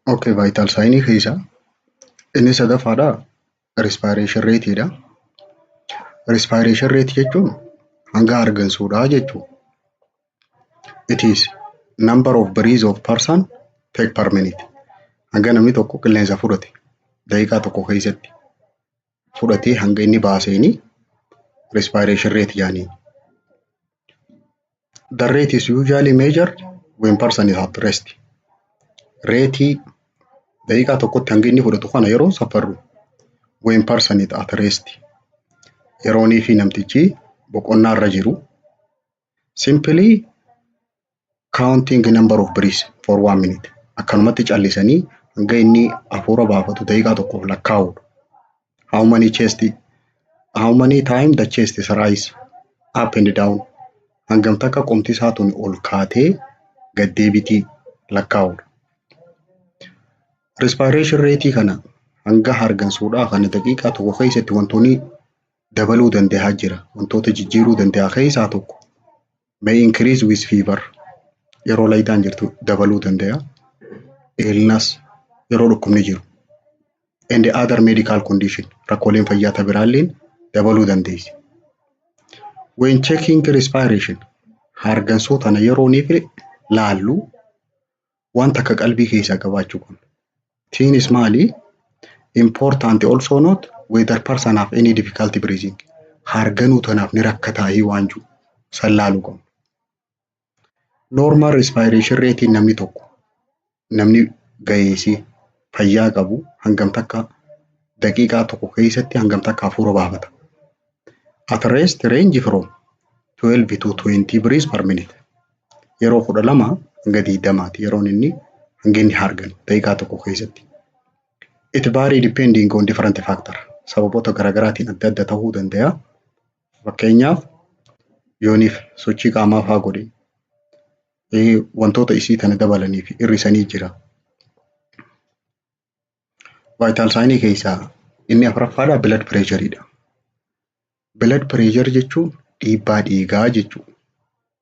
Okay, vital sign keessa inni sadaffaadha respiration rate dha. Respiration rate jechuun hanga hargansuudhaa jechuudha. It is number of breaths of person take per minute. Hanga namni tokko qilleensa fudhate daqiiqaa tokko keessatti fudhatee hanga inni baaseeni respiration rate jedhaniin. The rate is usually measured when person is at rest. Rateii daqiiqaa tokkotti hanga inni fudhatu kana yeroo safarru when person is at rest. Yeroonii fi namtichi boqonnaa irra jiru, simply counting number of breaths for one minute. Akkanumatti callisanii hanga inni hafuura baafatu daqiiqaa tokkoof lakkaa'uudha. How many time the chest is rise up and down. Hangam takka qomti isaa tun ol kaatee gad deebitii lakkaa'uudha. Respiration rate kana, hanga hargansuudhaa kana, daqiiqaa tokko keessatti wantoonni dabaluu danda'a jira. Wantoota jijjiiruu danda'a keessaa tokko may increase with fever, yeroo layitaan jirtu dabaluu danda'a. Illness, yeroo dhukkubni jiru. And other medical condition, rakkooleen fayyaa ta biraalleen dabaluu dandeessi. When checking respiration, hargansuu tana yeroo ni laallu, waan takka qalbii keessaa qabaachuu qabna. Tiinis maali? Important also note whether person have any difficulty breathing. Harganuu tanaaf ni rakkataayii waan jiru san laaluu qabna. Normal respiration rate, namni tokko, namni gaheessi fayyaa qabu, hangam takka daqiiqaa tokko keessatti hangam takka hafuura baafata? At rest range from 12 to 20 breaths per minute. Yeroo 12 hanga 20ti yeroon inni hanga inni harganu daqiiqaa tokko keessatti. It vary depending on different factor. Sababoota garaagaraatiin adda adda ta'uu danda'a. Fakkeenyaaf, yooniif sochii qaamaa fa'aa godhe, wantoota isii kana dabalanii fi hir'isanii jira. Vital signii keessaa inni afuraffaadha blood pressureidha. Blood pressure jechuun dhiibbaa dhiigaa jechuudha.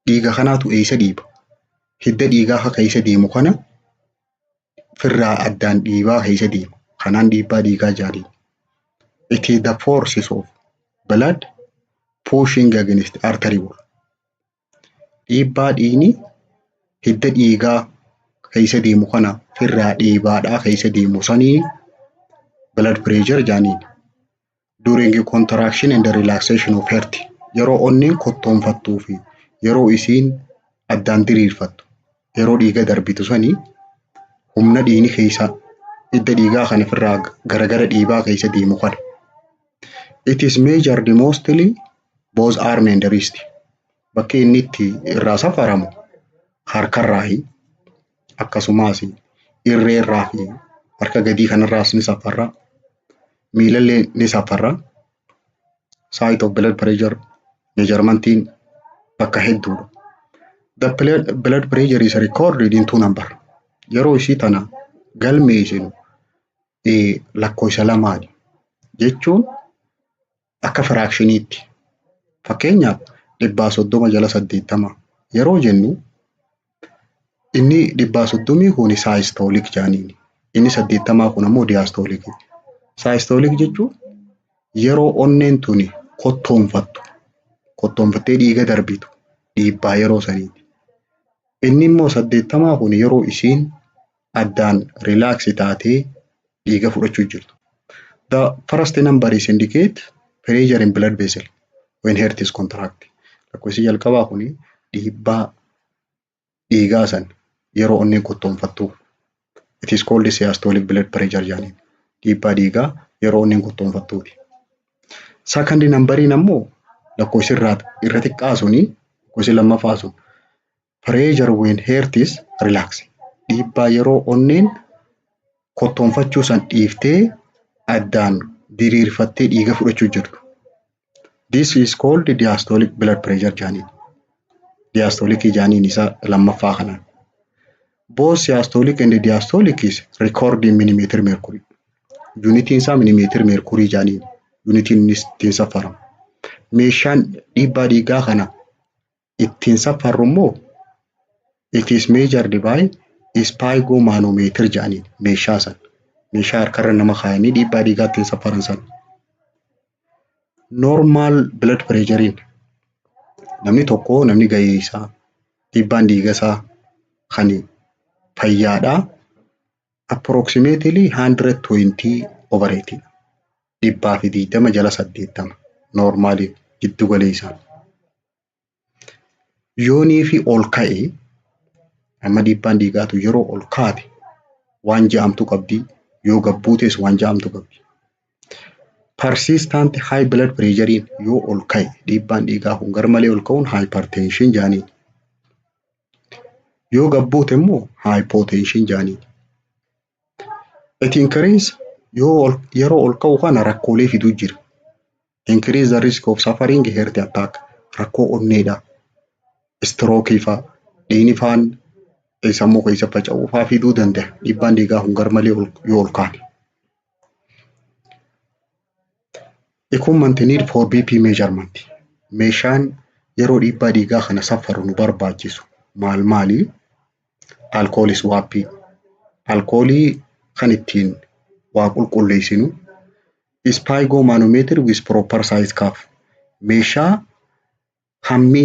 Dhiiga kanaatu eessa dhiiba? Hidda dhiigaa keessa deemu kana firraa addaan dhiibaa keessa deema. Kanaan dhiibbaa dhiigaa jedhanii. It is the forces of blood pushing against artery wall. Dhiibbaa dhiigni hidda dhiigaa keessa deemu kana firraa dhiibaadhaa keessa deemu sanii blood pressure jedhaniin. During contraction and relaxation of heart, yeroo onneen kottoonfattuu fi yeroo isiin addaan diriirfattu, yeroo dhiiga darbitu sanii, humna dhiigni keessa hidda dhiigaa kana ofirraa garagara dhiibaa keessa deemu kana. It is measured mostly both arm and wrist. Bakki inni itti irraa safaramu harkarraayi, akkasumas irreerraa fi harka gadii kanarraas ni safarra. Miilallee ni safarra. Site of blood pressure measurementiin bakka hedduudha. The blood pressure is recorded in two number. Yeroo ishii tana galmeessinu lakkoofsa lamaani jechuun akka fractioniitti. Fakkeenyaaf, 130/80 yeroo jennu, inni 130 kun systolic jedhaniini. Inni 80 kun ammoo diastolic. Systolic jechuun yeroo onneen tuni kottoonfattu, kottoonfattee dhiiga darbitu, dhiibbaa yeroo saniiti. Inni immoo 80 kun yeroo isiin addaan relax taatee dhiiga fudhachuu jirtu. The first number is indicate pressure in blood vessel when heart is contract. Lakkoofsi jalqabaa kuni dhiibbaa dhiigaa san yeroo onneen kottoonfattu. It is called systolic blood pressure jedhaniin. Dhiibbaa dhiigaa yeroo onneen kottoonfattuuti. Second numberiin ammoo lakkoofsi irraa irra xiqqaa suni, lakkoofsi lammaffaa sun, pressure when heart is relax. Dhiibbaa yeroo onneen kottoonfachuu san dhiiftee addaan diriirfattee dhiiga fudhachuu jirtu. This is called diastolic blood pressure jedhaniin. Diastolic jedhaniin isa lammaffaa kanaan. Both systolic and diastolic is record in millimeter mercury. Unitiin isaa millimeter mercury jedhaniin. Unitiin inni ittiin safaramu. Meeshaan dhiibbaa dhiigaa kana ittiin safarru immoo it is measured by Sphygmomanometer jedhaniin meeshaa sana. Meeshaa harkarra nama kaayanii dhiibbaa dhiigaa ittiin safaran sana. Normal blood pressure'n namni tokko, namni ga'eessaa, dhiibbaan dhiiga isaa kan fayyaadhaa approximately 120 over 80, 120/80 normaliin giddu galeessaan. Yoonii fi ol ka'e, amma dhiibbaan dhiigaatu yeroo ol kaate waan ja'amtu qabdi, yoo gad buutes waan ja'amtu qabdi. Persistent high blood pressure yoo ol ka'e, dhiibbaan dhiigaa kun garmalee ol ka'uun hypertension jedhaniin. Yoo gad buute immoo hypotension jedhaniin. It increase yoo yeroo ol ka'u kana rakkoolee fiduu jira. Increase the risk of suffering heart attack, rakkoo onneedha. Stroke faa, dhiigni faan sammuu keessa faca'uu faa fiduu danda'a. Dhiibbaan dhiigaa kun garmalee yoo ol kaane. Equipment need for BP measurement. Meeshaan yeroo dhiibbaa dhiigaa kana safaru nu barbaachisu maal maali? Alcohol swab. Alkoolii kan ittiin waa qulqulleessinu. Sphygmomanometer with proper size cuff. Meeshaa hammi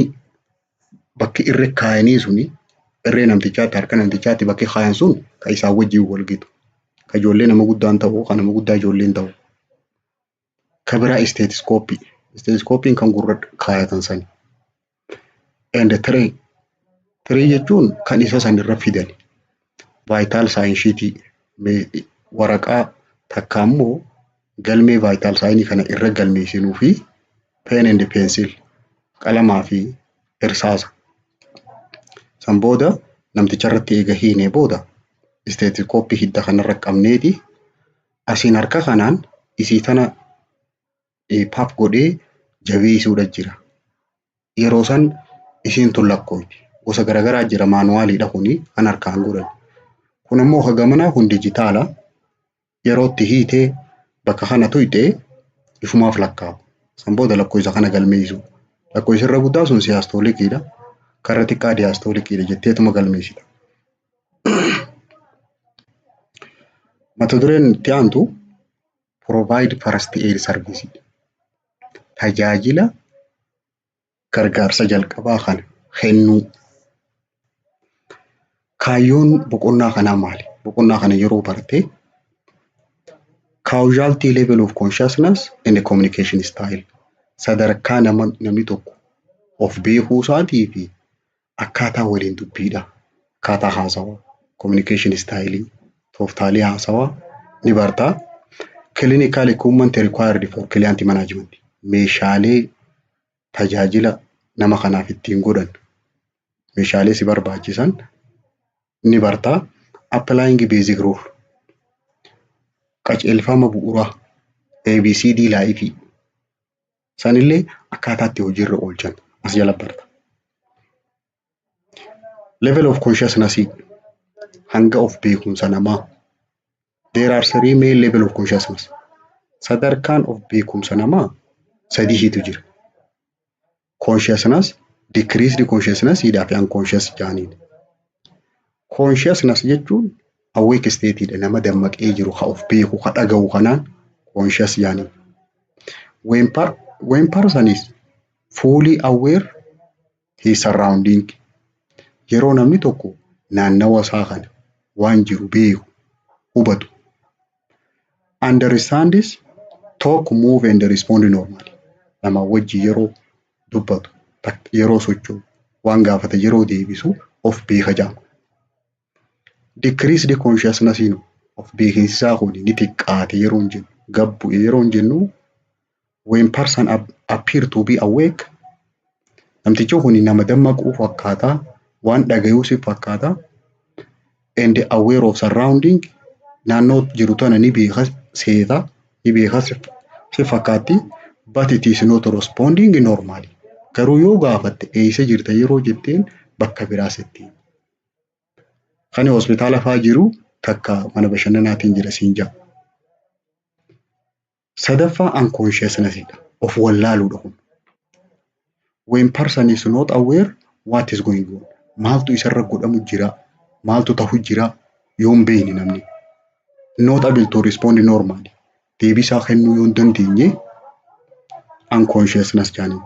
bakki irra kaayanii suni irree namtichaatti, harka namtichaatti bakki kaayan sun kan isaan wajjin wal gitu. Ka ijoollee nama guddaan ta'u, kan nama guddaa ijoolleen ta'u. Ka biraa stethoscope. Stethoscopiin kan gurra kaayatan sani. And tray. Tray jechuun kan isa san irra fidan. Vital sign sheet, waraqaa takka immoo galmee vital sign kana irra galmeessinuu fi pen and pencil, qalamaa fi irsaasa. San booda namticha irratti eega hiinee booda stethoscope hidda kanarra qabneeti asiin harka kanaan isii tana cuff godhee jabeessuudha jira. Yeroo san isiin tun lakkoofti. Gosa garaagaraa jira, manualiidha kuni kan harkaan godhan. Kun immoo ka gamanaa kun dijitaala. Yeroo itti hiitee bakka kana tuyxee ifumaaf lakkaa'a. San booda lakkoofsa kana galmeessu. Lakkoofsi irra guddaa sun systoliciidha. Karra xiqqaa diastoliciidha jetteetuma galmeessita. Mata dureen itti aantu provide first aid service. Tajaajila gargaarsa jalqabaa kana kennuu. Kaayyoon boqonnaa kanaa maali? Boqonnaa kana yeroo barte casualty level of consciousness and communication style, sadarkaa nama namni tokko of beekuu isaatii fi akkaataa waliin dubbiidha. Akkaataa haasawaa, communication style, tooftaalee haasawaa ni bartaa. Clinical equipment required for client management, meeshaalee tajaajila nama kanaaf ittiin godhan, meeshaalee si barbaachisan ni bartaa. Applying basic rule, qajeelfama bu'uuraa ABCD life sanillee akkaataa itti hojiirra oolchan as jala barta. Level of consciousness, hanga of beekumsa namaa. There are three main level of consciousness. Sadarkaan of beekumsa namaa sadiitu jira. Consciousness, decreased consciousness fi unconscious jedhaniin. Consciousness jechuun awake state dha, nama dammaqee jiru, ka of beeku, ka dhaga'u kanaan conscious jedhaniin. When person is fully aware his surrounding, yeroo namni tokko naannawa isaa kana waan jiru beeku, hubatu. Understands, talk, move and respond normally. Nama wajji yeroo dubbatu, yeroo socho'u, waan gaafate yeroo deebisu of beeka jedhama. Decreased consciousness, of beekinsi isaa kun ni xiqqaate yeroo hin jennu, gad bu'e yeroo hin jennu, when person appear to be awake, namtichi kun nama dammaquu fakkaata, waan dhagayuu si fakkaata, and aware of surrounding, naannoo jiru tana ni beeka seeta, ni beeka si fakkaatti, but it is not responding normally. Garuu yoo gaafatte, eessa jirta yeroo jetteen, bakka biraa sitti hima. Kan hospitaala fa'aa jiru takka mana bashannanaatiin jira siin jedha. Sadaffaa unconsciousness dha. Of wallaaluudha kun. When person is not aware what is going on. Maaltu isarra godhamu jira? Maaltu ta'u jira yoo hin beekne namni. Not able to respond normally. Deebisaa kennuu yoo hin dandeenye unconsciousness jedhaniin.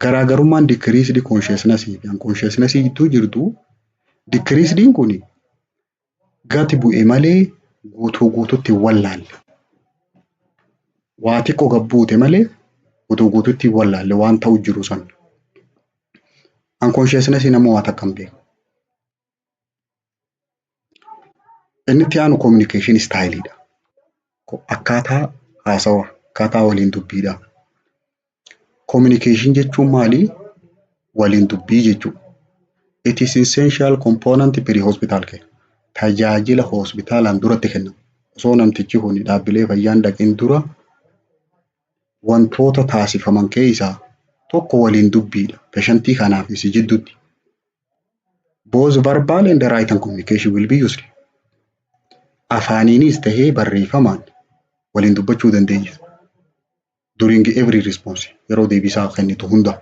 Garaagarummaan decreased consciousness fi unconsciousness gidduu jirtu, decreased kun gati bu'e malee guutuu guututti hin wallaalle. Waa xiqqoo gad buute malee guutuu guututti hin wallaalle waan ta'u jiru sana. Unconsciousness ammoo waa takka hin beeku. Inni itti aanu communication style dha. Akkaataa haasawaa, akkaataa waliin dubbiidha. Communication jechuun maali? Waliin dubbii jechuudha. It is essential component pre-hospital care. Tajaajila hospitaalaan duratti kennamu. Osoo namtichi kun dhaabbilee fayyaa hin dhaqin dura wantoota taasifaman keessaa tokko waliin dubbiidha. Patientii kanaaf si jidduutti. Both verbal and written communication will be used. Afaaniinis tahee barreeffamaan waliin dubbachuu dandeenya. During every response, yeroo deebisaa kennitu hunda.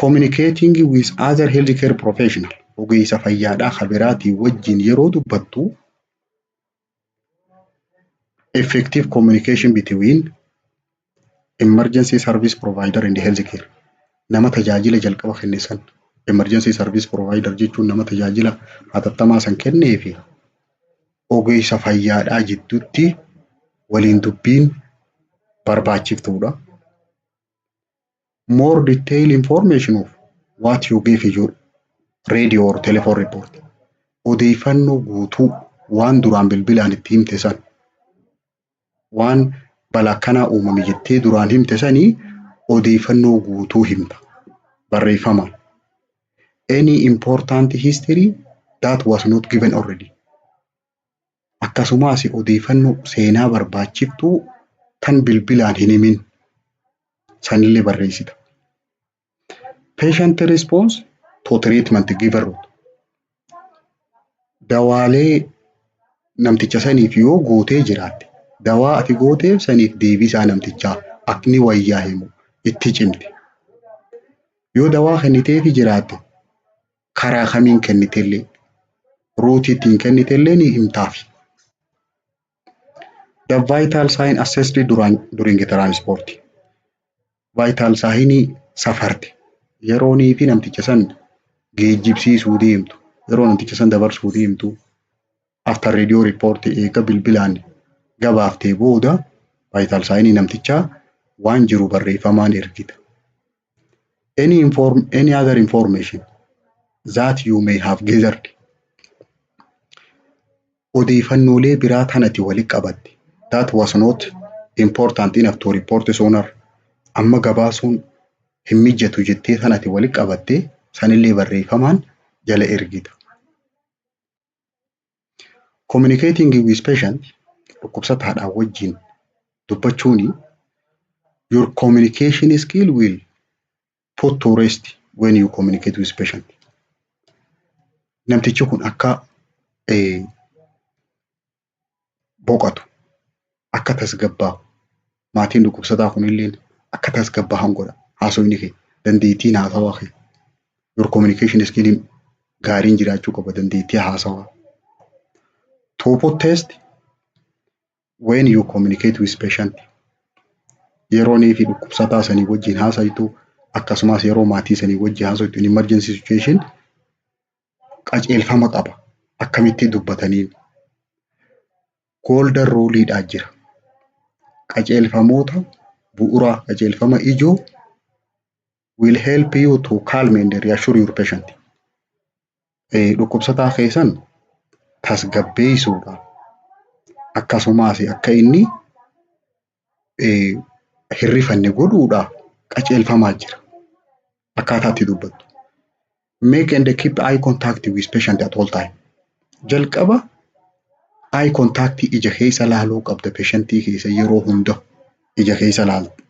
Communicating with other healthcare professional, ogeessa fayyaadhaa kan biraatii wajjin yeroo dubbattu, effective communication between emergency service provider and healthcare, nama tajaajila jalqaba kenne san, emergency service provider jechuun nama tajaajila hatattamaa san kennee fi ogeessa fayyaadhaa jidduutti waliin dubbiin barbaachiftuudha. More detailed information of what you gave your radio or telephone report. Odeeffannoo guutuu waan duraan bilbilaan itti himte san, waan balaa akkanaa uumame jettee duraan himte sanii odeeffannoo guutuu himta barreeffamaan. Any important history that was not given already. Akkasumas odeeffannoo seenaa barbaachiftuu tan bilbilaan hin himin sanillee barreessita. Patient response to treatment given route. Dawaalee namticha saniif yoo gootee jiraatte, dawaa ati gooteef saniif deebisaa namtichaa akni wayyaa himu itti cimte. Yoo dawaa kenniteefi jiraatte, karaa kamiin kennitellee, routeii ittiin kennitellee ni himtaafi. The vital sign assessed during transport. Vital sign safarte yeroonii fi namticha san geejjibsiisuu deemtu, yeroo namticha san dabarsuu deemtu, after radio report, eega bilbilaan gabaaftee booda, vital sign namtichaa waan jiru barreeffamaan ergita. Any other information that you may have gathered. Odeeffannoolee biraa tan ati walitti qabatte that was not important enough to report sooner, amma gabaasuun hin mijatu jettee tan ati walitti qabatte sanillee barreeffamaan jala ergita. Communicating with patient, dhukkubsataadhaan wajjin dubbachuuni, your communication skill will put to rest when you communicate with patient. Namtichi kun akka boqotu, akka tasgabbaa'u, maatiin dhukkubsataa kunillee akka tasgabbaa'an godha haasofni kee, dandeettiin haasawaa kee. Your communication skill gaariin jiraachuu qaba, dandeettii haasawaa. To put test when you communicate with patient, yeroo inni fi dhukkubsataa sanii wajjin haasaytu, akkasumas yeroo maatii sanii wajjin haasaytu, in emergency situation qajeelfama qaba akkamitti dubbataniin. Golden ruleiidhaa jira. Qajeelfamoota bu'uuraa, qajeelfama ijoo will help you to calm and reassure your patient. Dhukkubsataa keessan tasgabbeessuudhaaf, akkasumas akka inni hin rifanne godhuudhaaf qajeelfamaa jira. Akkaataa itti dubbattu. Make and keep eye contact with patient at all time. Jalqaba eye contact, ija keessa laaluu qabda patientii keessa, yeroo hunda ija keessa laaltu.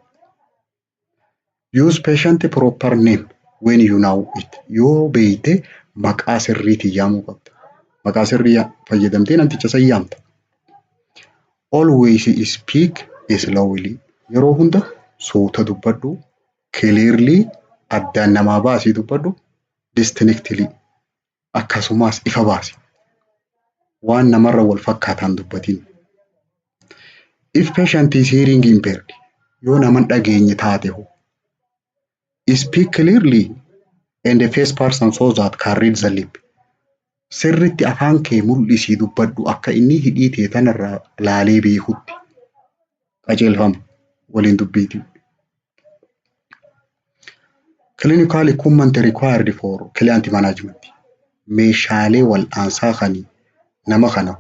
Use patient proper name when you know it. Yoo beeyte maqaa sirriitiin yaamuu qabda. Maqaa sirrii fayyadamtee namticha san yaamta. Always speak slowly. Yeroo hunda suuta dubbadhu. Clearly, addaan namaa baasii dubbadhu. Distinctly. Akkasumas ifa baasi. Waan namarra wal fakkaataan dubbatin. If patient is hearing impaired, yoo nama hin dhageenye taate hoo, speak clearly and face person so that can read the lip. Sirritti afaan kee mul'isii dubbadhu, akka inni hidhii tee tanarraa laalee beekutti. Qajeelfama waliin dubbiiti. Clinical equipment required for client management. Meeshaalee wal'aansaa kan nama kana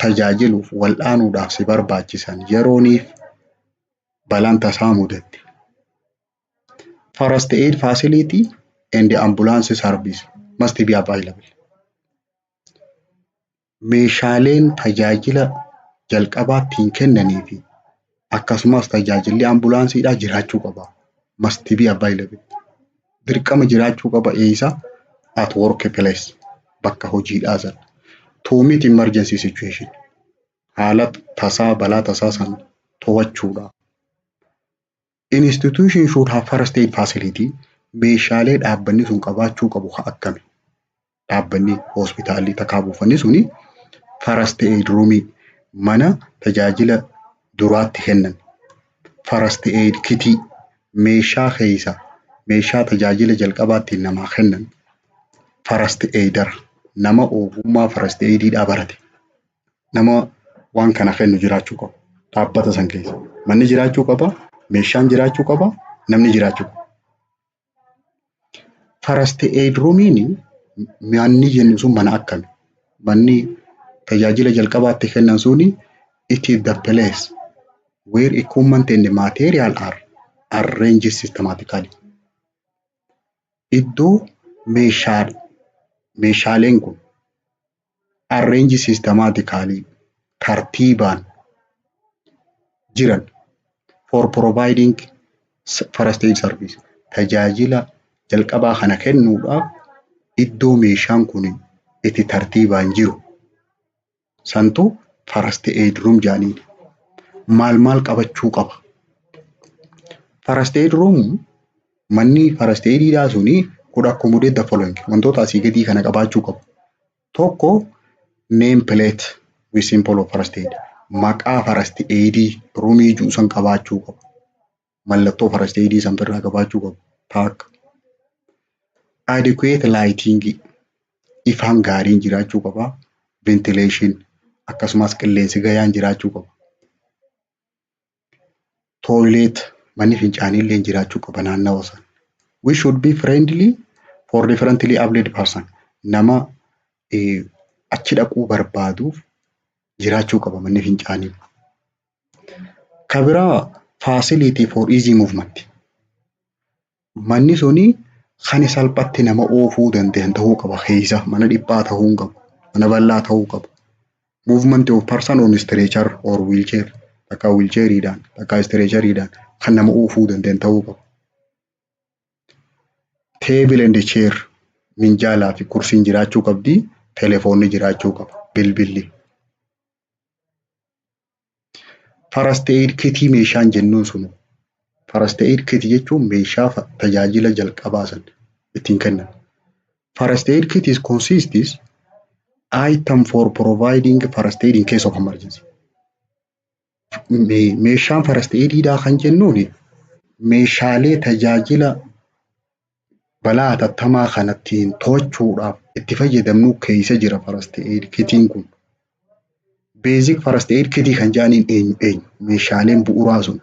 tajaajiluuf, wal'aanuudhaaf si barbaachisan yerooniif balaan tasaa mudatte. First aid facility and ambulance service must be available. Meeshaaleen tajaajila jalqabaa ittiin kennanii fi akkasumas tajaajilli ambulaansiidhaa jiraachuu qaba. Must be available. Dirqama jiraachuu qaba. Eessa? At work place, bakka hojiidhaa sana. To meet emergency situation. Haala tasaa, balaa tasaa san to'achuudhaaf. Institution should have first aid facility. Meeshaalee dhaabbanni sun qabaachuu qabu haa akkami? Dhaabbanni hospitaalli takkaa buufanni suni first aid roomii, mana tajaajila duraatti kennan. First aid kitii, meeshaa keessa meeshaa tajaajila jalqabaa ittiin namaa kennan. First aider, nama ogummaa first aidiidhaa barate. Nama waan kana kennu jiraachuu qaba. Dhaabbata san keessa. Manni jiraachuu qaba, meeshaan jiraachuu qaba, namni jiraachuu qaba. First aid roomiin manni jennu sun mana akkami? Manni tajaajila jalqabaatti kennan suni, it is the place where equipment and material are arranged systematically. Iddoo meeshaaleen kun arrange systematically, tartiibaan jiran, for providing first aid service, tajaajila jalqabaa kana kennuudhaaf iddoo meeshaan kun itti tartiibaan jiru santu first aid room jedhaniin. Maal maal qabachuu qaba? First aid room, manni first aididhaa suni could accommodate the following, wantoota asii gadii kana qabaachuu qabu. Tokko, name plate with symbol of first aid, maqaa first aidii roomii jiru san qabaachuu qaba. Mallattoo first aidii san birraa qabaachuu qabu. Takka. Adequate lighting, ifaan gaariin jiraachuu qaba. Ventilation, akkasumas qilleensi gayaan jiraachuu qaba. Toilet, manni fincaanii illee jiraachuu qaba naannawa sana. We should be friendly for differently abled person. Nama achi dhaquu barbaaduuf jiraachuu qaba manni fincaanii. Ka biraa, facility for easy movement. Manni suni kan salphatti nama oofuu danda'an ta'uu qaba keessa, mana dhiphaa ta'uu hin qabu. Mana bal'aa ta'uu qaba. Movement of person on stretcher or wheelchair, takka wheelchairiidhaan takka stretcheriidhaan kan nama oofuu danda'an ta'uu qaba. Table and chair, minjaalaa fi kursiin jiraachuu qabdi. Telefoonni jiraachuu qaba. Bilbilli. First aid kitii meeshaan jennuun sun, first aid kit jechuun meeshaa tajaajila jalqabaa san ittiin kennan. First aid kit is consists item for providing first aid in case of emergency. Meeshaan first aididhaa kan jennuun meeshaalee tajaajila balaa hatattamaa kana ittiin to'achuudhaaf itti fayyadamnu keessa jira first aid kitiin kun. Basic first aid kitii kan jedhaniin eenyu eenyu meeshaaleen bu'uuraa sun?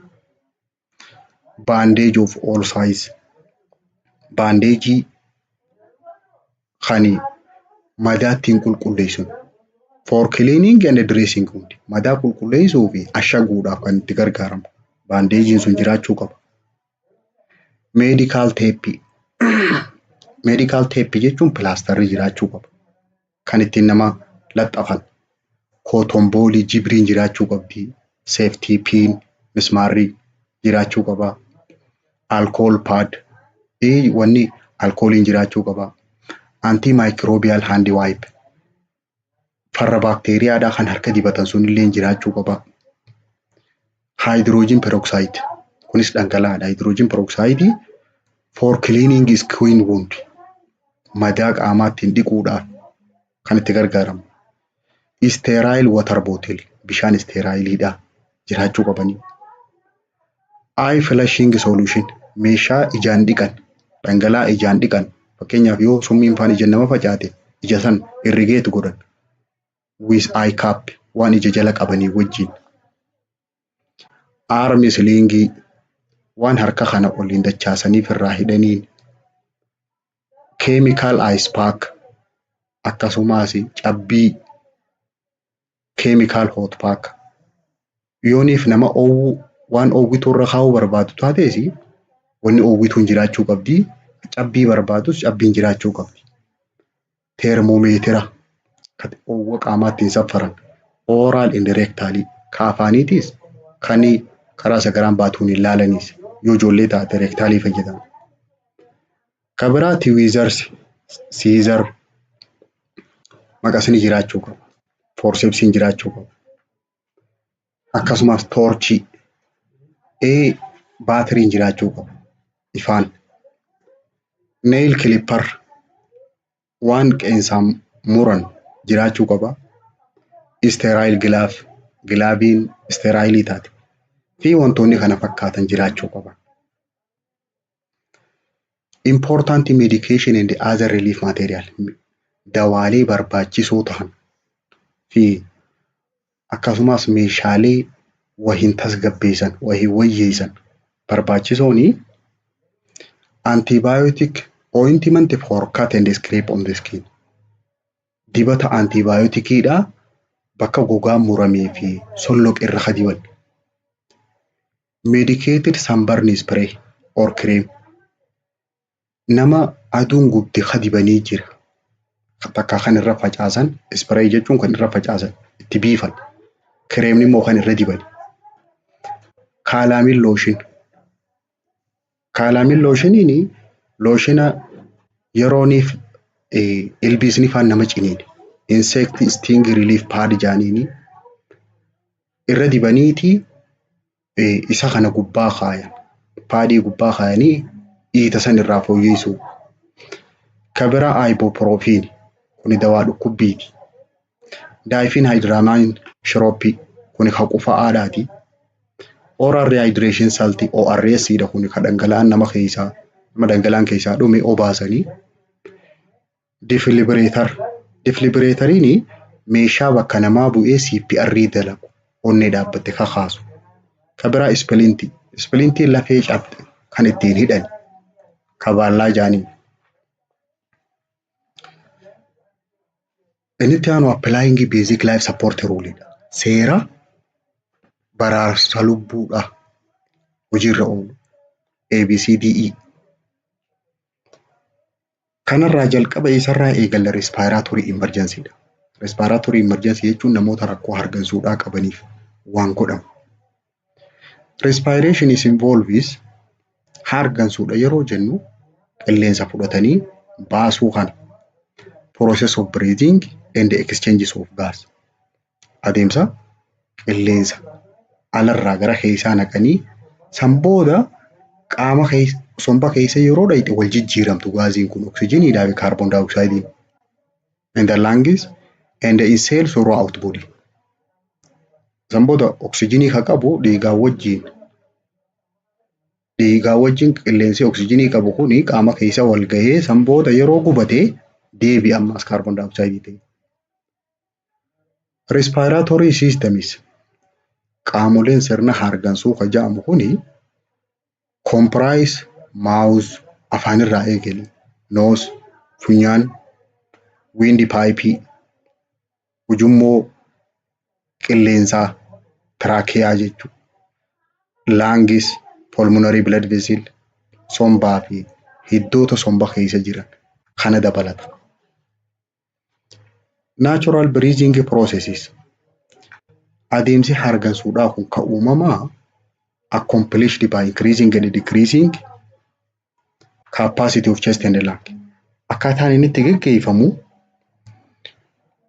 Bandage of all size, baandeejii kan madaa ittiin qulqulleessinu, for cleaning and dressing wound, madaa qulqulleessuu fi ashaguudhaaf kan itti gargaaramu baandeejiin sun jiraachuu qaba. Medical tape, medical tape jechuun pilaastarri jiraachuu qaba. Kan ittiin nama laxxafan. Cotton ballii, jibriin jiraachuu qabdi. Safety pin, mismaarri jiraachuu qaba. Alcohol pad, wanni alkooliin jiraachuu qaba. Antimicrobial hand wipe, farra baakteeriyaadhaa kan harka dibatan sunillee jiraachuu qaba. Hydrogen peroxide, kunis dhangala'aadha. Hydrogen peroxide for cleaning skin wound, Madaa qaamaa ittiin dhiquudhaaf kan itti gargaaramu. Sterile water bottle, bishaan sterileiidhaa jiraachuu qabanii. Eye flushing solution, meeshaa ijaan dhiqan, dhangala'aa ijaan dhiqan, fakkeenyaaf yoo summiin faan ija nama facaate ija san irrigate godhan, with eye cap, waan ija jala qabanii wajjin. Arm slingii, waan harka kana oliin dachaasaniif irraa hidhaniin. Chemical ice pack, akkasumas cabbii, chemical hot pack. Yooniif nama oowwuu waan oowwituu irra kaa'uu barbaadu taates wanni oowwituun jiraachuu qabdi. Cabbii barbaadus cabbiin jiraachuu qabdi. Thermometer kan oowwa qaamaa ittiin saffaran, oral and rectalii, ka afaaniitis kan karaa sagaraan baatuun hin laalanis, yoo ijoollee taate rectalii fayyadamu. Ka biraa tweezers, scissor, maqasni jiraachuu qaba. Forcepsiin jiraachuu qaba. Akkasumas torchii, baateriin jiraachuu qaba. Ifaan. Nail clipper, waan qeensaan muran jiraachuu qaba. Sterile glove, gloveiin sterileii taate fi wantoonni kana fakkaatan jiraachuu qaban. Important medication and other relief material, dawaalee barbaachisoo ta'an fi akkasumas meeshaalee wahin tasgabbeessan, wahin wayyeessan barbaachisooni: antibiotic ointment for cut and scrape on the skin, dibata antibioticiidha bakka gogaan muramee fi solloqe irra ka diban. Medicated sunburn spray or cream, nama aduun gubde ka dibanii jira. Takka kan irra facaasan, spray jechuun kan irra facaasan, itti biifan. Creamni immoo kan irra diban. Calamine lotion. Calamine lotioniin lotiona yerooniif ilbiisni faan nama ciniine, insect sting relief pad jaaniini, irra dibaniiti isa kana gubbaa kaayan. Padii gubbaa kaayanii dhiita san irraa fooyyessuu. Ka biraa ibuprofen, kuni dawaa dhukkubbiiti. Diphenhydramine syrup, kuni ka qufa'aadhaati. Oral rehydration salt, ORS dha, kuni ka dhangala'aan nama keessaa, nama dhangala'aan keessaa dhume obaasanii. Defibrillator. Defibrillatoriin meeshaa bakka namaa bu'ee CPR dalagu, onnee dhaabbatte kakaasu. Ka biraa splintii. Splintiin lafee cabxe kan ittiin hidhan, kabaallaa jaaniin. Inni itti aanu applying basic life support rule dha. Seera baraarsa lubbuudha hojiirra oolu. ABCDE. Kanarraa jalqaba isarraa eegalla, respiratory emergency dha. Respiratory emergency jechuun namoota rakkoo hargansuudhaa qabaniif waan godhamu. Respiration is involves, hargansuudha yeroo jennu qilleensa fudhatanii baasuu kana. Process of breathing and exchanges of gas. Adeemsa qilleensa alarraa gara keessaa naqanii san booda qaama somba keessa yeroo dhayxe wal jijjiiramtu gaaziin kun, oksijiniidhaa fi kaarboon daayoksaayidiin. In the lungs and in cells throughout body. San booda oksijinii ka qabu dhiigaa wajjin qilleensi oksijinii qabu kuni qaama keessa wal gahee san booda yeroo gubate deebi'a ammas kaarboon daayoksaaydii ta'e. Respiratory systems, qaamoleen sirna hargansuu ka jedhamu kuni, comprise mouth, afaanirraa eegali, nose, funyaan, wind pipe, ujummoo qilleensaa, trachea jechuudha. Lungs, pulmonary blood vessel, sombaa fi hiddoota somba keessa jiran kana dabalata. Natural breathing processes, adeemsi hargansuudhaa kun kan uumamaa, accomplished by increasing and decreasing capacity of chest and lung. Akkaataan inni itti geggeeffamu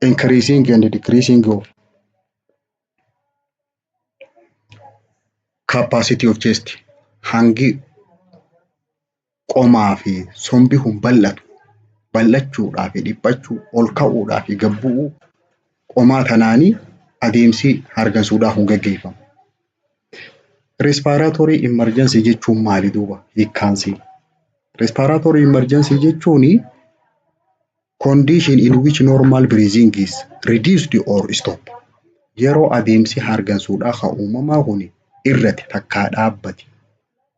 increasing and decreasing of capacity of chest, hangi qomaa fi sombi kun bal'atu Bal'achuudhaa fi dhiphachuu, ol ka'uudhaa fi gad bu'uu qomaa tanaanii adeemsi hargansuudhaa kun gaggeeffama. Respiratory emergency jechuun maali duuba hiikkaansi? Respiratory emergency jechuun condition in which normal breathing is reduced or stop. Yeroo adeemsi hargansuudhaa kan uumamaa kun irrate takkaa dhaabbate.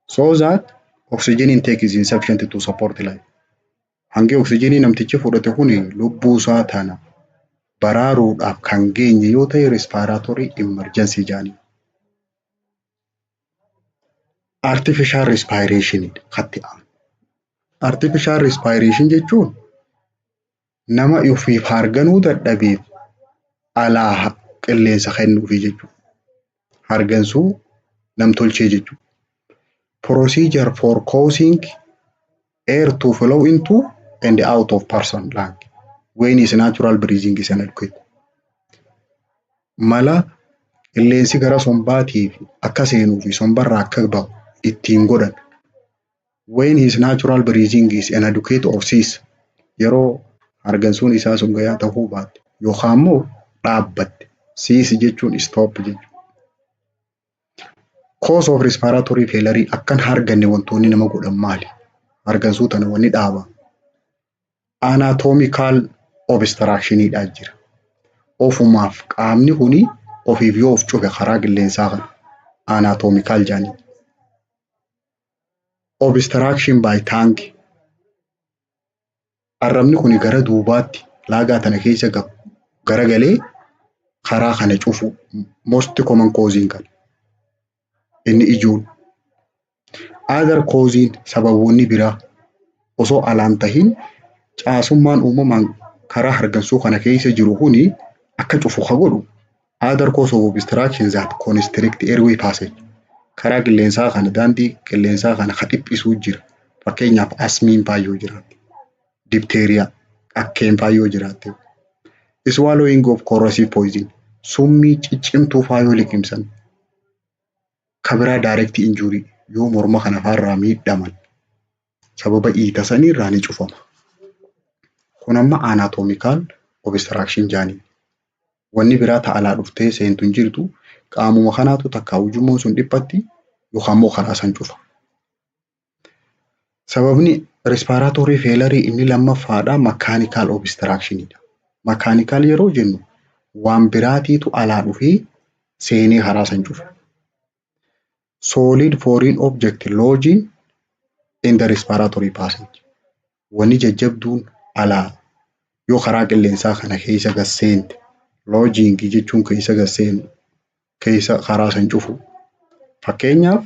So that oxygen intake is insufficient to support life. Hangi oksijiinii namtichi fudhate kun lubbuu isaa tana baraaruudhaaf kan geenye yoo ta'e respiratory emergency jedhanii. Artificial respiration katti aanu. Artificial respiration jechuun nama ofiif harganuu dadhabeef alaa qilleensa kennuufi jechuudha. Hargansuu namtolchee jechuudha. Procedure for causing air to flow into and out of person lung when his natural breathing is inadequate. Mala qilleensi gara sombaatiif akka seenuu fi sombarraa akka bahu ittiin godhan. When his natural breathing is inadequate or cease, yeroo hargansuun isaa sun gahaa ta'uu baatte yookaan immoo dhaabbatte. Cease jechuun stop jechuudha. Cause of respiratory failure, akkan harganne wantoonni nama godhan maali? Hargansuu tana wanni dhaaba. Anatomical obstructionidha jira. Ofumaaf qaamni kuni ofiif yoo of cufe karaa qilleensaa kana anatomical jedhanii. Obstruction by tongue, arrabni kuni gara duubaatti laagaa tana keessa garagalee karaa kana cufu, most common cause kana. Inni ijoon. Other cause, sababoonni biraa osoo alaan tahin caasummaan uumamaan karaa hargansuu kana keessa jiru kuni akka cufu ka godhu, other cause of obstruction that constrict airway passage, karaa qilleensaa kana, daandii qilleensaa kana ka dhiphisuu jira. Fakkeenyaaf asmiin faa yoo jiraatte, diphtheria qakkeen faa yoo jiraatte, swallowing of corrosive poison, summii ciccimtuu faa yoo liqimsan, ka biraa direct injury, yoo morma kana faarraa miidhaman sababa iita saniirraa ni cufama. Kun amma anatomical obstruction jaaniin. Wanni biraa ta alaa dhuftee seentu hin jirtu, qaamuma kanaatu takka ujummoon sun dhiphatti yookaan immoo karaa san cufa. Sababni respiratory failure inni lammaffaadha mechanical obstructionidha. Mechanical yeroo jennu waan biraatiitu alaa dhufee seenee karaa san cufa. Solid foreign object lodging in the respiratory passage. Wanni jajjabduun alaa yoo karaa qilleensaa kana keessa gad seente, lodging jechuun keessa gad seenu, keessa karaa san cufu. Fakkeenyaaf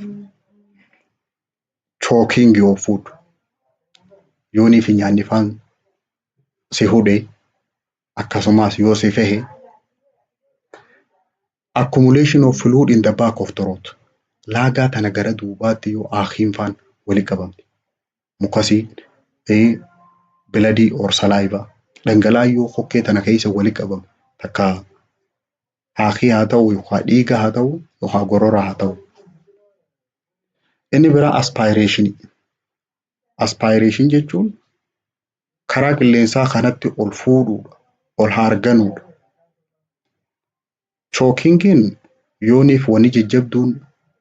choking of food, yoonii fi nyaanni faan si hudhe, akkasumas yoo si fehe, accumulation of fluid in the back of throat, laagaa tana gara duubaatti yoo aakiin faan walitti qabamte, mucusii, bloodii or saliva, dhangala'aan yoo kokkee tana keessa walitti qabame, takka aakii haa ta'u yookaan dhiiga haa ta'u yookaan gorora haa ta'u. Inni biraa aspiration. Aspiration jechuun karaa qilleensaa kanatti ol fuudhuudha, ol harganuudha. Chokingiin yooniif wanni jajjabduun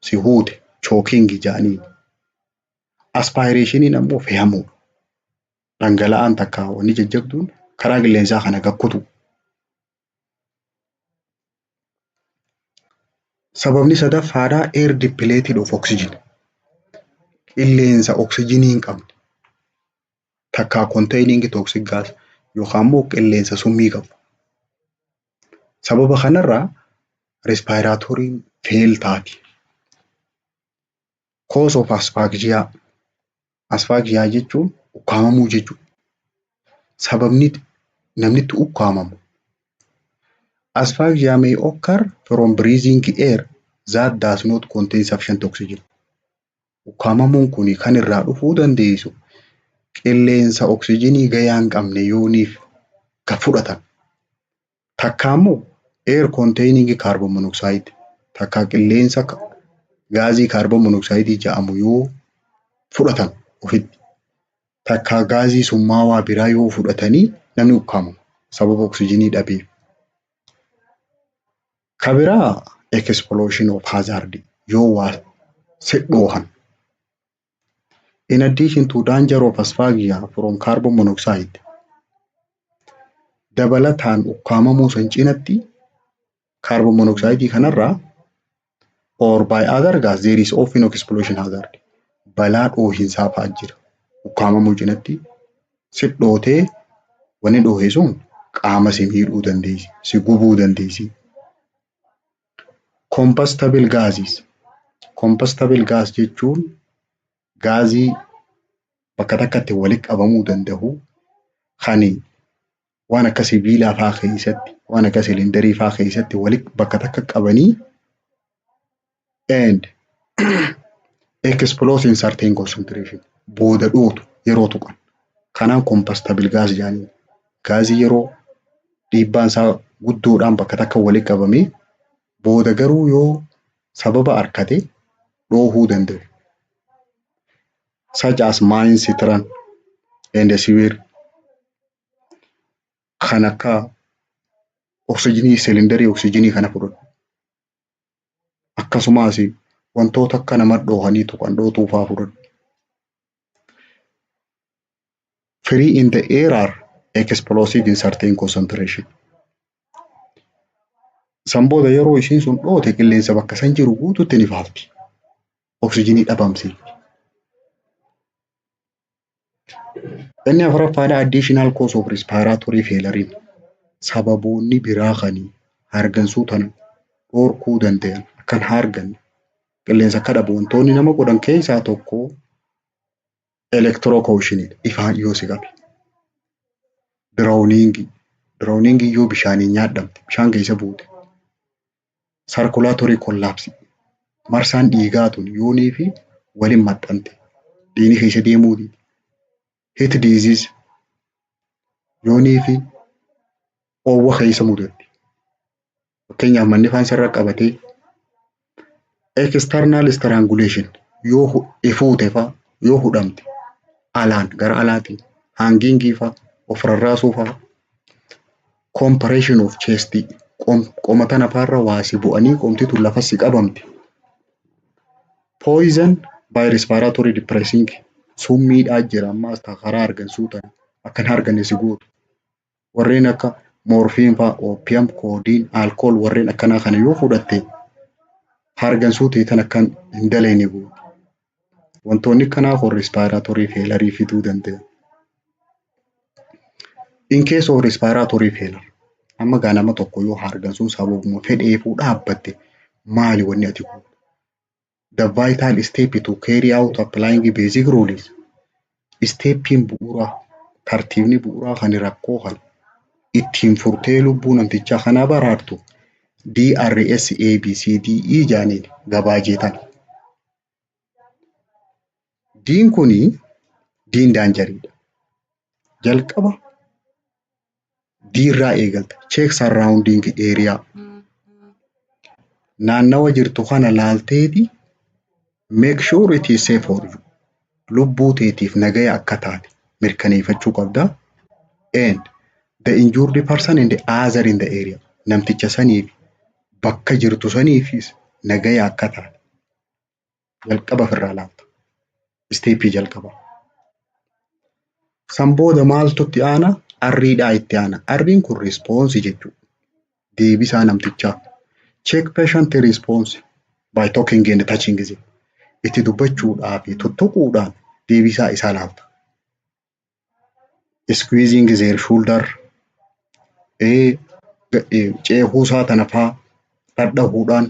si huute choking jedhaniin. Aspirationiin ammoo fe'amuudha. Dhangala'aan takka wanni jajjabduun karaa qilleensaa kana gad kutu. Sababni sadaffaadhaa air depleted of oxygen. Qilleensa oksijinii hin qabne takka containing toxic gas yookaan immoo qilleensa summii qabu. Sababa kanarraa respiratoryn fail taati. Cause of asphyxia. Asphyxia jechuun ukkaamamuu jechuudha. Sababni namni itti ukkaamamu, asphyxia may occur from breathing air that does not contain sufficient oxygen. Ukkaamamuun kun kan irraa dhufuu dandeessu qilleensa oksijinii gahaa hin qabne yooniif kan fudhatan. Takka immoo air containing carbon monoxide, takka qilleensa gaazii carbon monoxide jedhamu yoo fudhatan ofitti. Takkaa gaazii summaawaa biraa yoo fudhatanii namni ukkaamama sababa oksijinii dhabeef. Ka biraa explosion of hazard, yoo waa sidhoohan. In addition to danger of asphyxia from carbon monoxide, dabalataan ukkaamamuu san cinatti carbon monoxide kanarraa or by other gas, there is often explosion hazard. Balaa dhoohinsaa fa'aa jira. Ukkaamamuu cinatti sidhootee wanni dhoohe sun qaama si miidhuu dandeessi, si gubuu dandeessi. Combustible gases. Combustible gas jechuun gaazii bakka takkatti walitti qabamuu danda'u, kan waan akka sibiilaa fa'aa keessatti, waan akka silindarii fa'aa keessatti walitti bakka takka qabanii and explode in certain concentration, booda dhootu yeroo tuqan. Kanaan combustible gas jedhanii, gaazii yeroo dhiibbaan isaa guddoodhaan bakka takka walitti qabamee booda garuu yoo sababa arkate dhoohuu danda'u. Such as mine cistern and sewer, kan akka oksijinii, silindarii oksijinii kana fudhadhu. Akkasumas wantoota akka nama dhoohanii tuqan dhootuu fa'aa fudhadhu. Free in the air are explosive in certain concentration. San booda yeroo isiin sun dhoote qilleensa bakka san jiru guututti ni faalti. Oksijinii dhabamsiifti. Inni afuraffaadha additional cause of respiratory failure, sababoonni biraa kan hargansuu tana dhorkuu danda'an, akkan harganne, qilleensa akka dhabu wantoonni nama godhan keessaa tokko electrocutionidha. Ifaan yoo si qabe. Drowning. Drowning yoo bishaaniin nyaadhamte, bishaan keessa buute. Circulatory collapse. Marsaan dhiigaa tun yoonii fi waliin maxxante dhiigni keessa deemuu dide. Heat disease, yoonii fi oowwa keessa mudatte. Fakkeenyaaf manni faan sirra qabatee. External strangulation, yoo ifuute fa'a, yoo hudhamte alaan gara alaatiin, hangingii fa'a, of rarraasuu fa'a. Compression of chest, qoma tana faarra waa si bu'anii qomti tun lafa si qabamte. Poison by respiratory depressing, summiidhaa jira ammaas karaa hargansuu tana akka hin harganne si gootu. Warreen akka morphine fa'a, opium, codeine, alcohol, warreen akkanaa kana yoo fudhatte hargansuu ta'e tan akka hin dalagne gooti. Wantoonni akkanaa kun respiratory failure fiduu danda'u. In case of respiratory failure, amma gaa nama tokko yoo hargansuun sababuma fedheefuu dhaabbatte, maali wanni ati gootu? The vital step to carry out applying basic rules. Steppiin bu'uuraa, tartiibni bu'uuraa kan rakkoo kana ittiin furtee lubbuu namtichaa kanaa baraartu DRS ABCDE jaaniin gabaajee tana. Diin kuni diin dangeriidha. Jalqaba diirraa eegalta. Check surrounding area. Naannawa jirtu kana laalteeti make sure it is safe for you. Lubbuu teetiif nagaya akka taate mirkaneeffachuu qabda. And the injured person and the other in the area. Namticha saniif bakka jirtu saniifis nagaya akka taate jalqaba ofirraa laalta. Steppii jalqaba. San booda maaltu itti aana? Arriidhaa itti aana. Arriin kun response jechuudha. Deebisaa namtichaa. Check patient response by talking and touching them. Itti dubbachuudhaa fi tuttuquudhaan deebisaa isaa laalta. Squeezing their shoulder, ceekuusaa tana faa dhadhahuudhaan,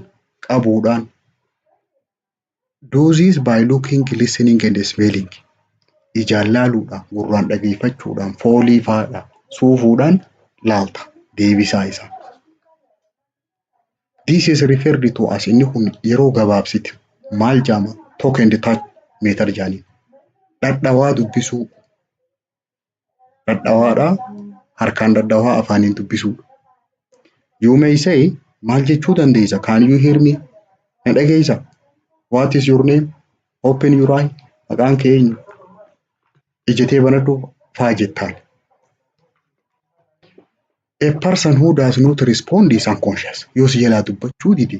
qabuudhaan. Do this by looking, listening and smelling. Ijaan laaluudhaan, gurraan dhageeffachuudhaan, foolii faadhaan, suufuudhaan laalta deebisaa isaa. This is referred to as, inni kun yeroo gabaabsite maal jedhama? Talk and touch method jedhaniin. Dhadhawaa dubbisuu. Dhadhawaadhaa harkaan dhadhawaa afaaniin dubbisuudha. You may say, maal jechuu dandeessa? Can you hear me? Na dhageessaa? What is your name? Open your eye. Maqaan kee eenyu? Ija tee banadhu faa jettaan. A person who does not respond is unconscious. Yoo si jalaa dubbachuu dide,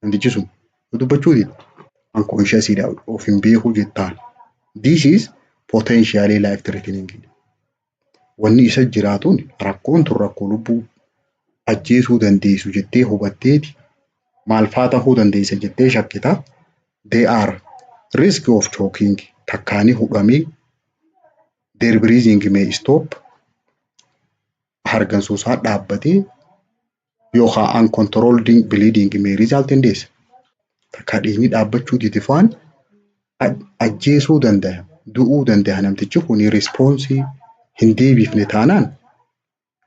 namtichi sun yoo dubbachuu dide, unconscious dha, of hin beeku jettaan. This is potentially life threatening. Wanni isa jiraatuun rakkoon tun rakkoo lubbuu ajjeesuu dandeessu jettee hubatteeti maal faa tahuu dandeessa jettee shakkita. They are risk of choking, takkaanii hudhamee, their breathing may stop, hargansuu isaa dhaabbatee, yookaan uncontrolled bleeding may result in death. Takka dhiigni dhaabbachuu dide faan ajjeesuu danda'a, du'uu danda'a namtichi kun response hin deebifne taanaan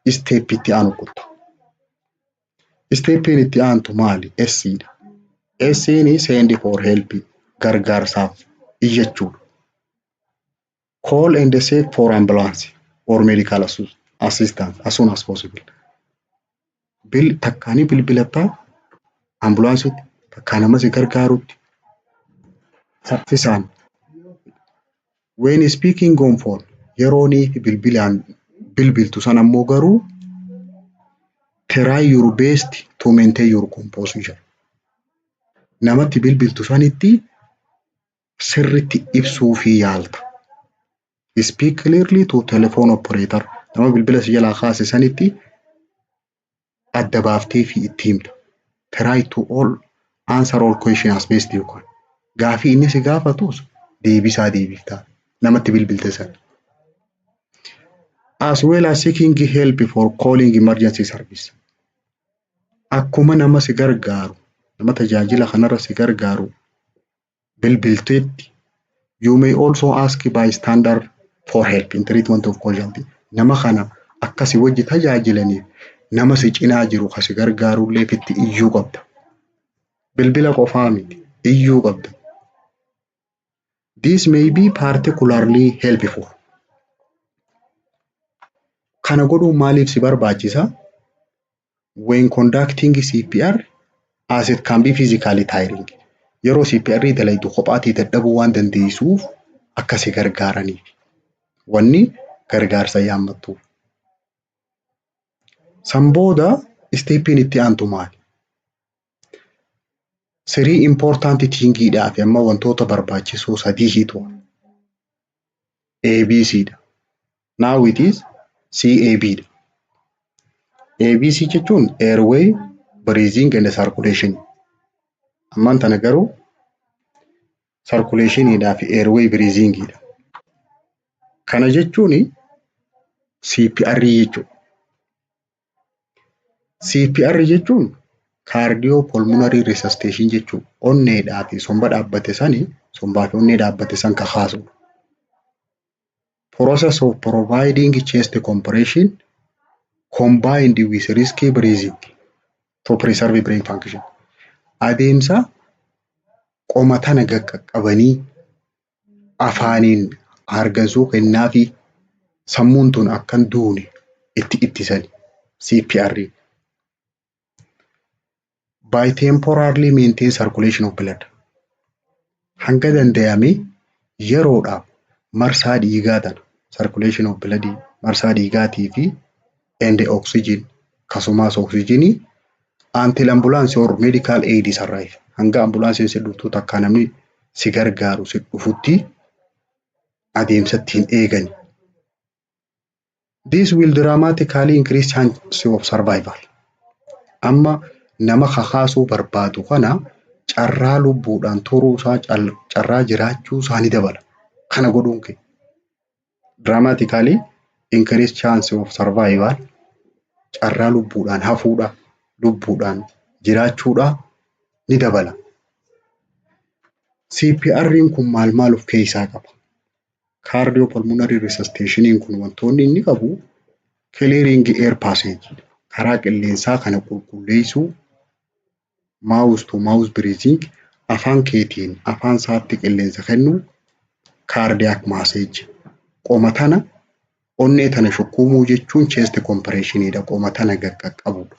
step itti aanu kutta. Steppiin itti aantu maali? S dha. S'n send for help, gargaarsaaf iyyachuudha. Call and seek for ambulance or medical assistance as soon as possible. Takkaanii bilbilattaa ambulaansitti, takkaa nama si gargaarutti saffisaan. When speaking on phone, yeroonii fi bilbilaan bilbiltu san ammoo garuu, try your best to maintain your composure. Namatti bilbiltu sanitti sirritti ibsuu fi yaalta. Speak clearly to telephone operator. Nama bilbila si jalaa kaase sanitti adda baaftee fi itti himta. Try to all answer all question as best you can. Gaafii inni si gaafatus deebisaa deebiftaa namatti bilbilte sana. As well as seeking help for calling emergency service. Akkuma nama si gargaaru, nama tajaajila kanarra si gargaaru bilbilteetti, you may also ask bystander for help in treatment of casualty. Nama kana akkasi wajji tajaajilaniif nama si cinaa jiru ka si gargaarullee itti iyyuu qabda. Bilbila qofaa miti, iyyuu qabda. This may be particularly helpful. Kana godhuun maaliif si barbaachisa? When conducting CPR, as it can be physically tiring. Yeroo CPR dalaydu kophaatii dadhabuu waan dandeessuuf akka si gargaaraniif. Wanni gargaarsa yaammattuuf. San booda steppiin itti aantu maali? Three important thingiidhaa fi amma wantoota barbaachisoo sadiitu ABC dha. Now it is CAB dha. ABC jechuun airway, breathing and circulation. Ammaan tana garuu circulationiidhaa fi airway breathing dha. Kana jechuun CPR jechuudha. CPR jechuun cardiopulmonary resuscitation jechuudha. Onneedhaa fi somba dhaabbate sani, sombaa fi onnee dhaabbate san kakaasudha. Process of providing chest compression combined with rescue breathing to preserve brain function. Adeemsa qoma tana qaqqabanii afaaniin hargansuu kennaafi sammuun tun akka hin duune itti ittisani CPR. By temporarily maintain circulation of blood. Hanga danda'ame yeroodhaaf marsaa dhiigaa tana, circulation of blood, marsaa dhiigaatii fi and oxygen, akkasumas oxygenii, until ambulance or medical aid is arrive. Hanga ambulaansiin si dhuftu, takka namni si gargaaru si dhufutti adeemsa ittiin eegani. This will dramatically increase chance of survival. Amma nama kakaasuu barbaadu kana carraa lubbuudhaan turuu isaa, carraa jiraachuu isaa ni dabala. Kana godhuun kee. Dramatically increase chance of survival, carraa lubbuudhaan hafuudha, lubbuudhaan jiraachuudha ni dabala. CPR'n kun maal maal of keessaa qaba? Cardiopulmonary resuscitationiin kun wantoonni inni qabu clearing air passage, karaa qilleensaa kana qulqulleessuu, mouth to mouth breathing, afaan keetiin afaan isaatti qilleensa kennuu, cardiac massage, qoma tana, onnee tana shukkuumuu jechuun chest compressioniidha, qoma tana qaqqabudha.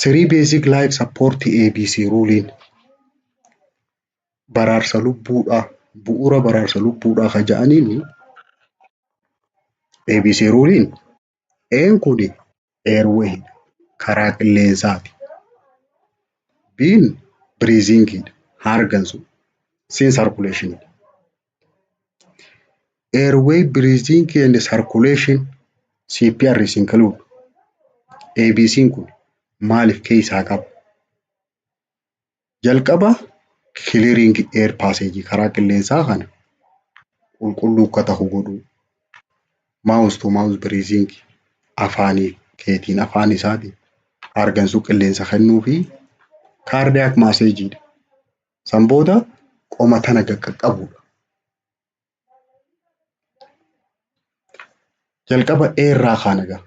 Three basic life support ABC ruleiin Baraarsa lubbuudhaa, bu'uura baraarsa lubbuudhaa ka ja'aniini ABC ruleiin A'n kun airway, karaa qilleensaati. B'n breathingidha, hargansu. C'n circulation. Airway, breathing and circulation CPR is include. ABC'n kun maaliif keessaa qaba? Jalqaba clearing air passage, karaa qilleensaa kana qulqulluu akka ta'u godhuu. Mouth to mouth breathing, afaanii keetiin afaan isaatiin hargansuu qilleensa kennuu fi cardiac massage. San booda qoma tana qaqqabuudha. Jalqaba eerraa kaana gaa.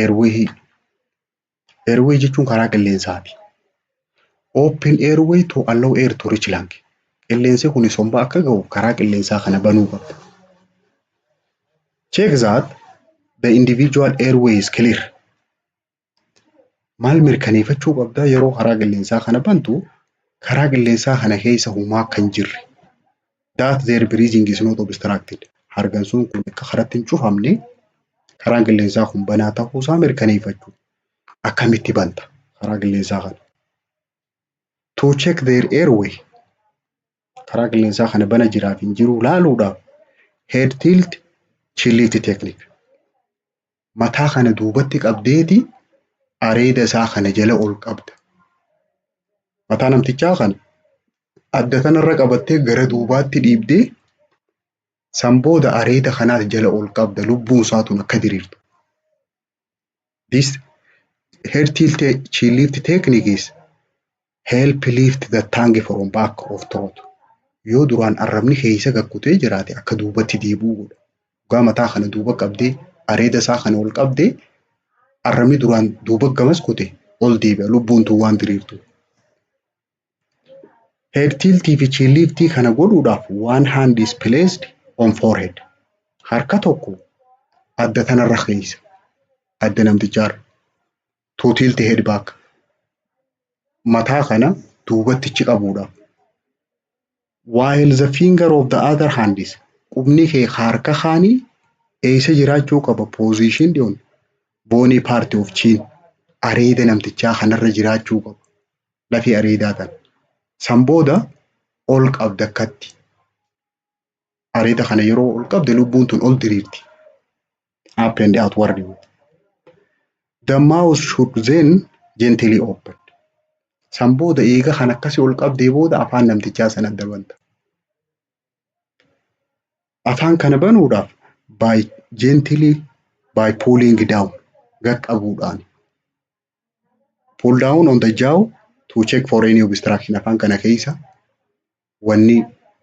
Airway. Airway jechuun karaa qilleensaati. Open airway to allow air to reach lung. Qilleensi kun somba akka ga'u karaa qilleensaa kana banuu qabda. Check that the individual airway is clear. Maal mirkaneeffachuu qabda yeroo karaa qilleensaa kana bantu? Karaa qilleensaa kana keessa homaa akka hin jirre. That their breathing is not obstructed. Hargansuun kun akka karatti hin cufamne, karaan qilleensaa kun banaa ta'uusaa mirkaneeffachuu. Akkamitti banta karaa qilleensaa kana? To check their airway, karaa qilleensaa kana bana jiraaf hin jiru laaluudhaaf, head tilt chin lift technique. Mataa kana duubatti qabdeeti areeda isaa kana jala ol qabda. Mataa namtichaa kana adda kanarra qabattee gara duubaatti dhiibdee, san booda areeda kanaas jala ol qabda, lubbuun isaa tun akka diriirtu. This head tilt chin lift technique is help lift the tongue from back of throat. Yoo duraan arrabni keessa gakkutee jiraate akka duubatti deebi'u godha. Dhugaa mataa kana duuba qabdee areeda isaa kana ol qabdee, arrabni duraan duuba gamas kute ol deebi'a, lubbuun tun waan diriirtu. Head tiltii fi chin liftii kana godhuudhaaf one hand is placed on forehead. Harka tokko adda tanarra keessa. Adda namtichaarra. To tilt head back. Mataa kana duubatti qabuudhaaf. While the finger of the other hand is, qubni kee harka kaanii eessa jiraachuu qaba? Position on bony part of chin, areeda namtichaa kanarra jiraachuu qaba. Lafee areedaa tana. San booda ol qabda akkatti. Areeda kana yeroo ol qabde lubbuun tun ol diriirti. Up and outward. The mouth should then gently open. San booda eega kan akkasii ol qabdee booda afaan namtichaa sana adda banta. Afaan kana banuudhaaf by gently by pulling down, qaqqabuudhaan. Pull down on the jaw to check for any obstruction. Afaan kana keessa wanni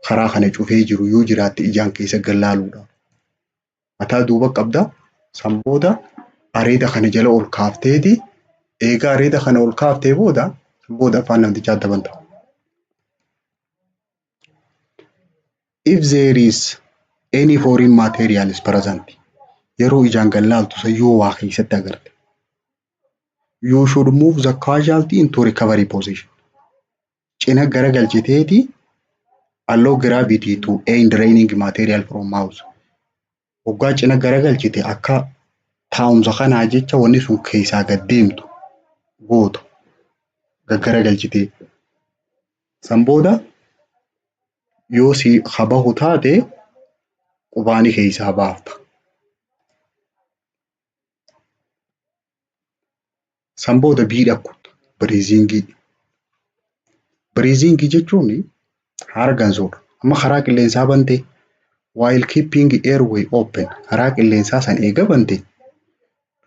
karaa kana cufee jiru yoo jiraatte ijaan keessa gallaaluudhaaf. Mataa duuba qabda. San booda areeda kana jala ol kaafteeti, eega areeda kana ol kaaftee booda, san booda afaan namtichaa adda banta. If there is any foreign material is present, yeroo ijaan gallaaltu san yoo waa keessatti agarte, you should move the casualty into recovery position. Cina garagalchiteeti allow gravity to aid draining material from mouth. Hoggaa cina garagalchite akka taa'umsa kanaa jecha wanni sun keessaa gad deemtu goota gaggaragalchitee. San booda yoo si habahu taate qubaani keessaa baafta. San booda biidha kutta breathingii. Breathingii jechuun hargansuudha. Amma karaa qilleensaa bantee, while keeping airway open, karaa qilleensaa san eega bante,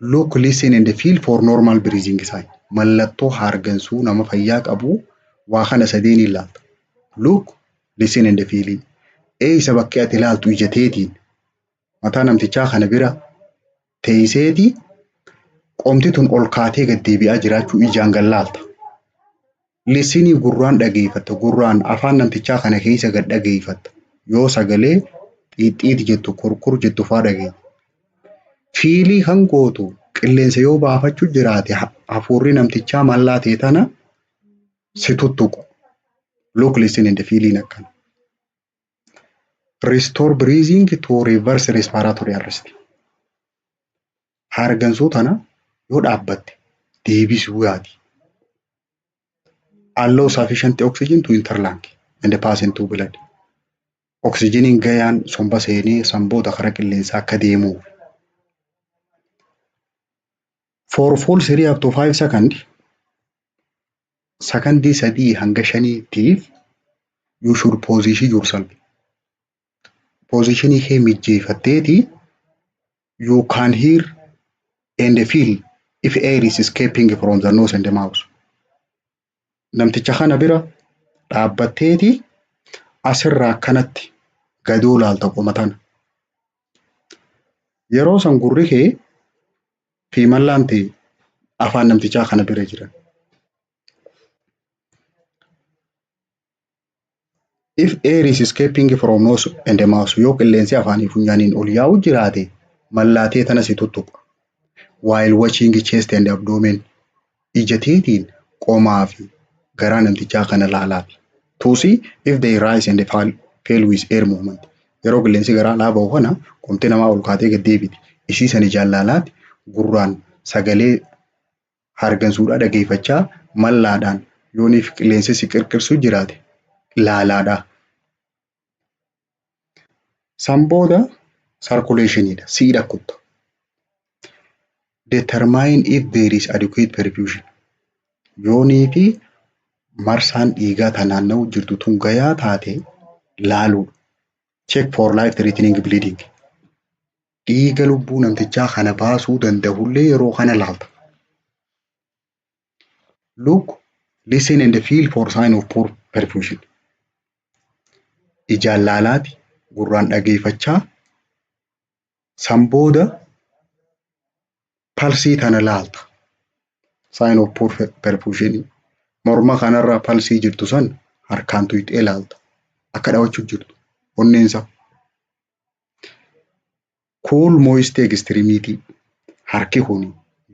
look, listen and feel for normal breathing sign. Mallattoo hargansuu nama fayyaa qabu waa kana sadeen ilaalta. Look, listen and feel. Eessa bakkee ati ilaaltu? Ija teetiin mataa namtichaa kana bira teesseeti qomti tun ol kaatee gad deebi'aa jiraachuu ijaan gallaalta. Listenii gurraan dhageeffatta. Gurraan afaan namtichaa kana keessa gad dhageeffatta. Yoo sagalee xiixxiiti jettu, kurkur jettu faa dhageetta. Feelii kan gootu qilleensa yoo baafachuu jiraate hafuurri namtichaa mallaa ta'e tana si tuttuqu. Look, listen and feeling akkana. Restore breathing to reverse respiratory arrest. Hargansuu tana yoo dhaabbatte deebisuu yaadi. Allow sufficient oxygen to enter lung and pass into blood. Oksijiniin gayaan somba seenee san booda karaa qilleensaa akka deemuuf. For full 3 up to 5 second, sakandii 3 hanga 5tiif, you should position yourself. Positionii kee mijjeeffatteeti you can hear and feel if air is escaping from the nose and the mouth. Namticha kana bira dhaabbatteeti asirraa akkanatti gadoo laalta qoma tana. Yeroo san gurri kee fi mallaan ta'e afaan namtichaa kana bira jiran. If air is escaping from nose and the mouth, yoo qilleensi afaanii funyaaniin ol yaa'u jiraate, mallaatee tana si tuttuqa. While watching chest and abdomen, ija teetiin qomaa fi garaa namtichaa kana laalaati. To see if they rise and fall with air movement. Yeroo qilleensi garaa alaa bahu kana qomti namaa ol kaatee gad deebiti. Isii san ijaan laalaati gurraan sagalee hargansuudhaa dhageeffachaa mallaadhaan yooniif qilleensi si qirqirsu jiraate laalaadha. San booda circulationiidha. Siidha kutta. Determine if there is adequate perfusion. Yoonii fi marsaan dhiigaa ta naanna'u jirtu tun gayaa taate laaluudha. Check for life threatening bleeding. Dhiiga lubbuu namtichaa kana baasuu danda'ullee yeroo kana laalta. Look, listen and feel for sign of poor perfusion. Ijaan laalaati, gurraan dhageeffachaa, san booda pulsii tana laalta. Sign of poor perfusion. Morma kanarra pulsii jirtu san harkaan tuqxee laalta. Akka dhawachuu jirtu onneensa. Cool moist extremity, harki kun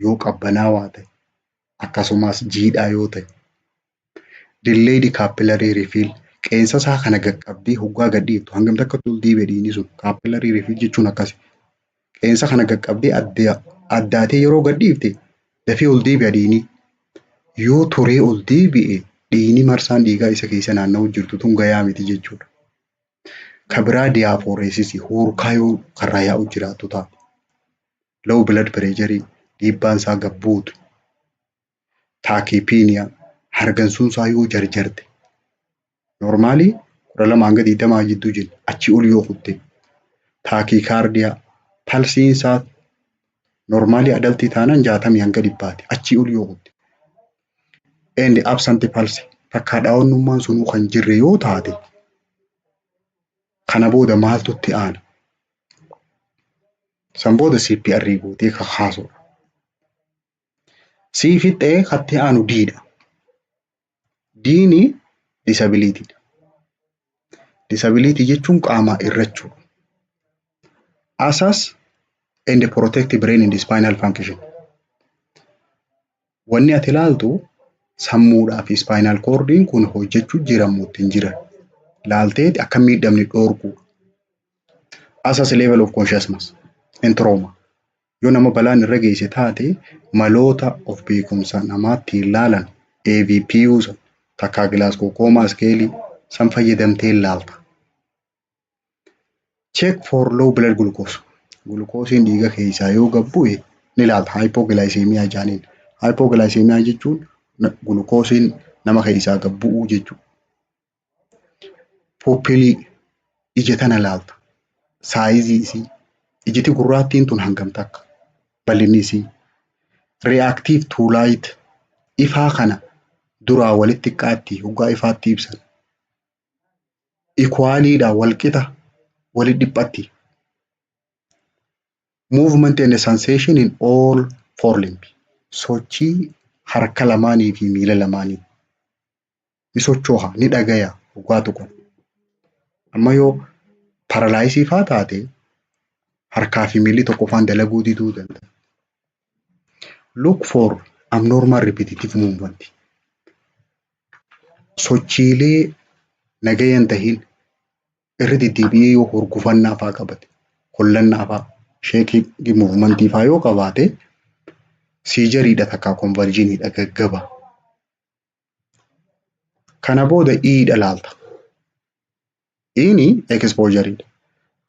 yoo qabbanaawaa ta'e, akkasumas jiidhaa yoo ta'e, delayed capillary refill, qeensa isaa kana qaqqabdee hoggaa gad dhiiftu hangam takka ol deebi'a dhiigni sun? Capillary refill jechuun akkasi. Qeensa kana qaqqabdee addaatee yeroo gad dhiifte dafee ol deebi'a dhiigni. Yoo turee ol deebi'e, dhiigni marsaan dhiigaa isa keessa naanna'u jirtu tun gayaa miti jechuudha. Ka biraa diaphoresis, huurkaa yoo karraa yaa'u jiraattu taate. Low blood pressure, dhiibbaan isaa gad buutu. Tachypnea, hargansuun isaa yoo jarjarte. Normalii 12 hanga 20 jidduu jira, achii ol yoo kutte. Tachycardia, pulsiin isaa normalii adultii taanaan 60 hanga 100ti, achii ol yoo kutte. And absent pulse, takkaa dhawannummaan sunuu kan jirre yoo taate, kana booda maaltu itti aana? San booda CPR gootee kakaasudha. C fixxee katti aanu D'dha. D'n disabilityidha. Disability jechuun qaamaa irrachuudha. Assess and protect brain and spinal function. Wanni ati ilaaltu sammuudhaa fi spinal cordiin kun hojjechuu jiran moo hin jiran. Laaltee akka hin miidhamne dhoorkuu. Assess level of consciousness in trauma. Yoo nama balaan irra geesse taate, maloota of beekumsa namaatti ilaalan, AVPU takkaa Glasgow Coma Scale san fayyadamtee ilaalta. Check for low blood glucose. Glucoseiin dhiiga keessaa yoo gad bu'e ni ilaalta. Hypoglycemia jaaniin. Hypoglycemia jechuun glucoseiin nama keessaa gad bu'uu jechuudha. Pupillii ija tana ilaalta. Sizeii isii. Ijiti gurraattiin tun hangam takka? Bal'inni isii. Reactive to light, ifaa kana duraa walitti xiqqaatti hoggaa ifaatti ibsan. Equaliidha, walqixa walitti dhiphatti. Movement and sensation in all four limb. Sochii harka lamaanii fi miila lamaanii. Ni sochooha, ni dhagaya hoggaa tuqan. Amma yoo paralysisii faa taate, harkaa fi miilli tokko faan dalaguu diduu danda'a. Look for abnormal repetitive movement. Sochiilee Nagaya hin tahin irra deddeebi'ee yoo hurgufannaa fa'aa qabate, hollannaa fa'aa, shaking movementii fa'aa yoo qabaate, seizureiidha takka convulsioniidha, gaggaba. Kana booda E'dha laalta. E'ni exposureiidha.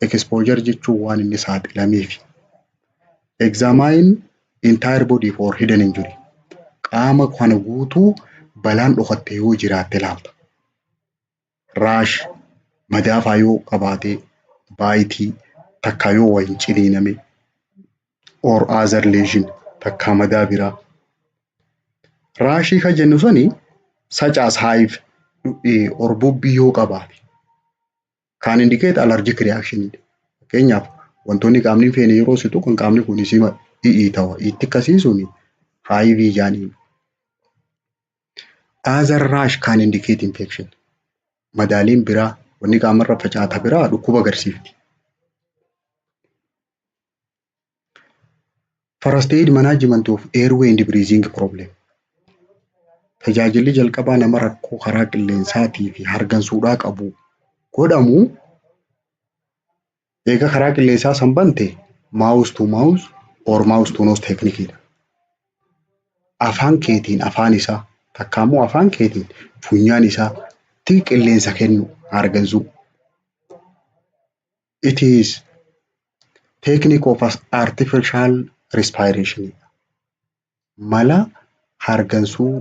Exposure jechuun waan inni saaxilameefi. Examine entire body for hidden injury. Qaama kana guutuu balaan dhokatte yoo jiraatte laalta. Rash, madaa fa'aa yoo qabaate, biteii takka yoo wayin ciniiname, or other lesion, takka madaa biraa. Rashii kan jennu suni such as hive or bubbii yoo qabaate, kan indicate allergic reaction. Fakkeenyaaf, wantoonni qaamni hin feene yeroo si tuqan qaamni kun si dhi'iitawa. Itti akkasii suni hiveii jaaniin. Other rash can indicate infection. Madaaliin biraa, wanni qaamarra facaata biraa dhukkuba agarsiifti. First aid management of airway and breathing problem. Tajaajilli jalqabaa nama rakkoo karaa qilleensaatii fi hargansuudhaa qabu godhamu, eega karaa qilleensaa san bante, mouth to mouth or mouth to nose techniqueidha. Afaan keetiin afaan isaa takka immoo afaan keetiin funyaan isaa tti qilleensa kennu, hargansuu. It is technique of artificial respiration. Mala hargansuu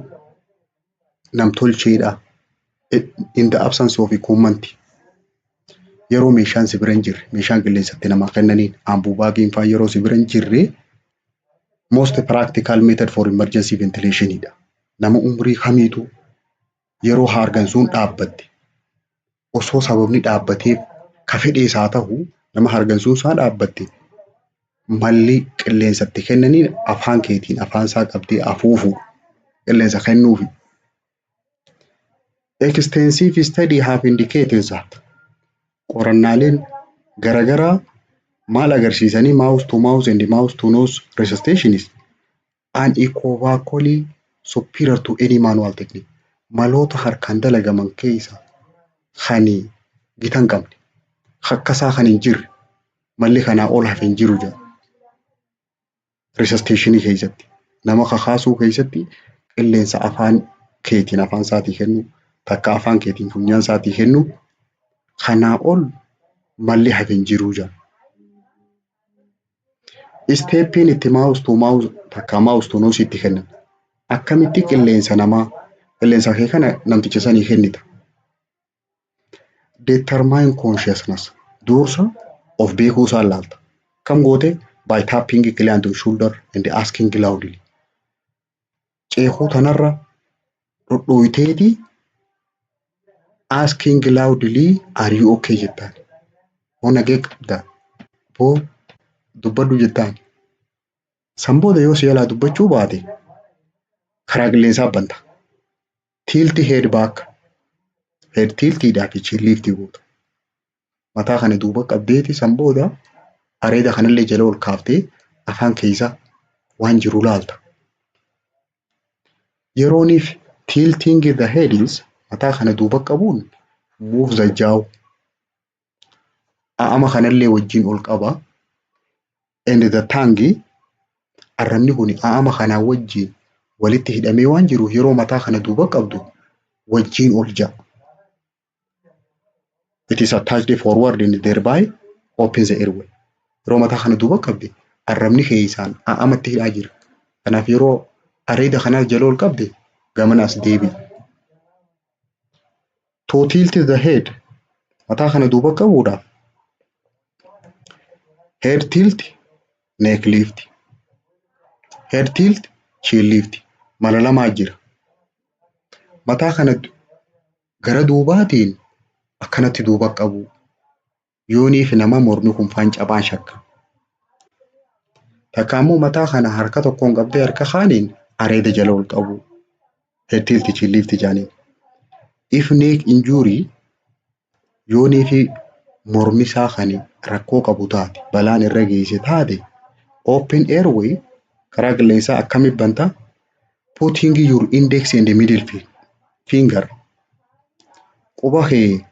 namtolcheedha. In the absence of equipment. Yeroo meeshaan si bira hin jirre, meeshaan qilleensatti namaa kennaniin, Ambu bagiin fa'aa yeroo si bira hin jirre, most practical method for emergency ventilation dha. Nama umurii kamiitu yeroo hargansuun dhaabbatte, osoo sababni dhaabbateef ka fedhees haa ta'u, nama hargansuun isaa dhaabbatte, malli qilleensatti kennaniin afaan keetiin afaan isaa qabdee afuufuudha. Qilleensa kennuufi. Extensive study have indicated that, qorannaaleen garagaraa maal agarsiisanii, mouth to mouth and mouth to nose resuscitation is unequivocally superior to any manual technique. Maloota harkaan dalagaman keessa kan gita hin qabne, akkasaa kan hin jirre, malli kanaa ol hafe hin jiru jedha. Resuscitationii keessatti, nama kakaasuu keessatti, qilleensa afaan keetiin afaan isaatii kennu, takka afaan keetiin funyaan isaatii kennu, kanaa ol malli hafe hin jiru jedha. Stepiin itti mouth to mouth takka mouth to nose itti kennan. Akkamitti qilleensa namaa, qilleensa kee kana namticha sanii kennita? Determine consciousness. Dursa of beekuu isaa ilaalta. Kam goote? By tapping client on shoulder and asking loudly. Ceekuu tanarra dhodhooyteeti asking loudly, "Are you okay?" jettaan. Hoo nagee qabdaa? Boo dubbadhu jettaan. San booda yoo si jalaa dubbachuu baate, karaa qilleensaa banta. Tilt head back. Head tiltiidhaa fi chin liftii goota. Mataa kana duuba qabdeeti san booda areeda kanallee jala ol kaaftee afaan keessa waan jiru laalta. Yerooniif tilting the head is mataa kana duuba qabuun move the jaw. A'ama kanallee wajjin ol qaba. And the tongue, arrabni kun a'ama kanaa wajjin walitti hidhamee waan jiruuf, yeroo mataa kana duuba qabdu wajjin ol ja'a. It is attached forward and thereby opens the airway. Yeroo mataa kana duuba qabde, arrabni keessaan a'amatti hidhaa jira. Kanaaf yeroo areeda kanaas jala ol qabde, gamana as deebi'a. To tilt the head, mataa kana duuba qabuudhaaf, head tilt, neck lift, head tilt, chin lift, mala lamaa jira. Mataa kana gara duubaatiin akkanatti duuba qabu. Yooniif nama mormi kun faan cabaan shakka. Takka immoo mataa kana harka tokkoon qabdee harka kaaniin areeda jala ol qabu. Head tilt chin lift jaaniin. If neck injury, yoonii fi mormi isaa kan rakkoo qabu taate, balaan irra geesse taate, open airway, karaa qilleensaa akkamitti banta? Putting your index and middle finger, Quba kee,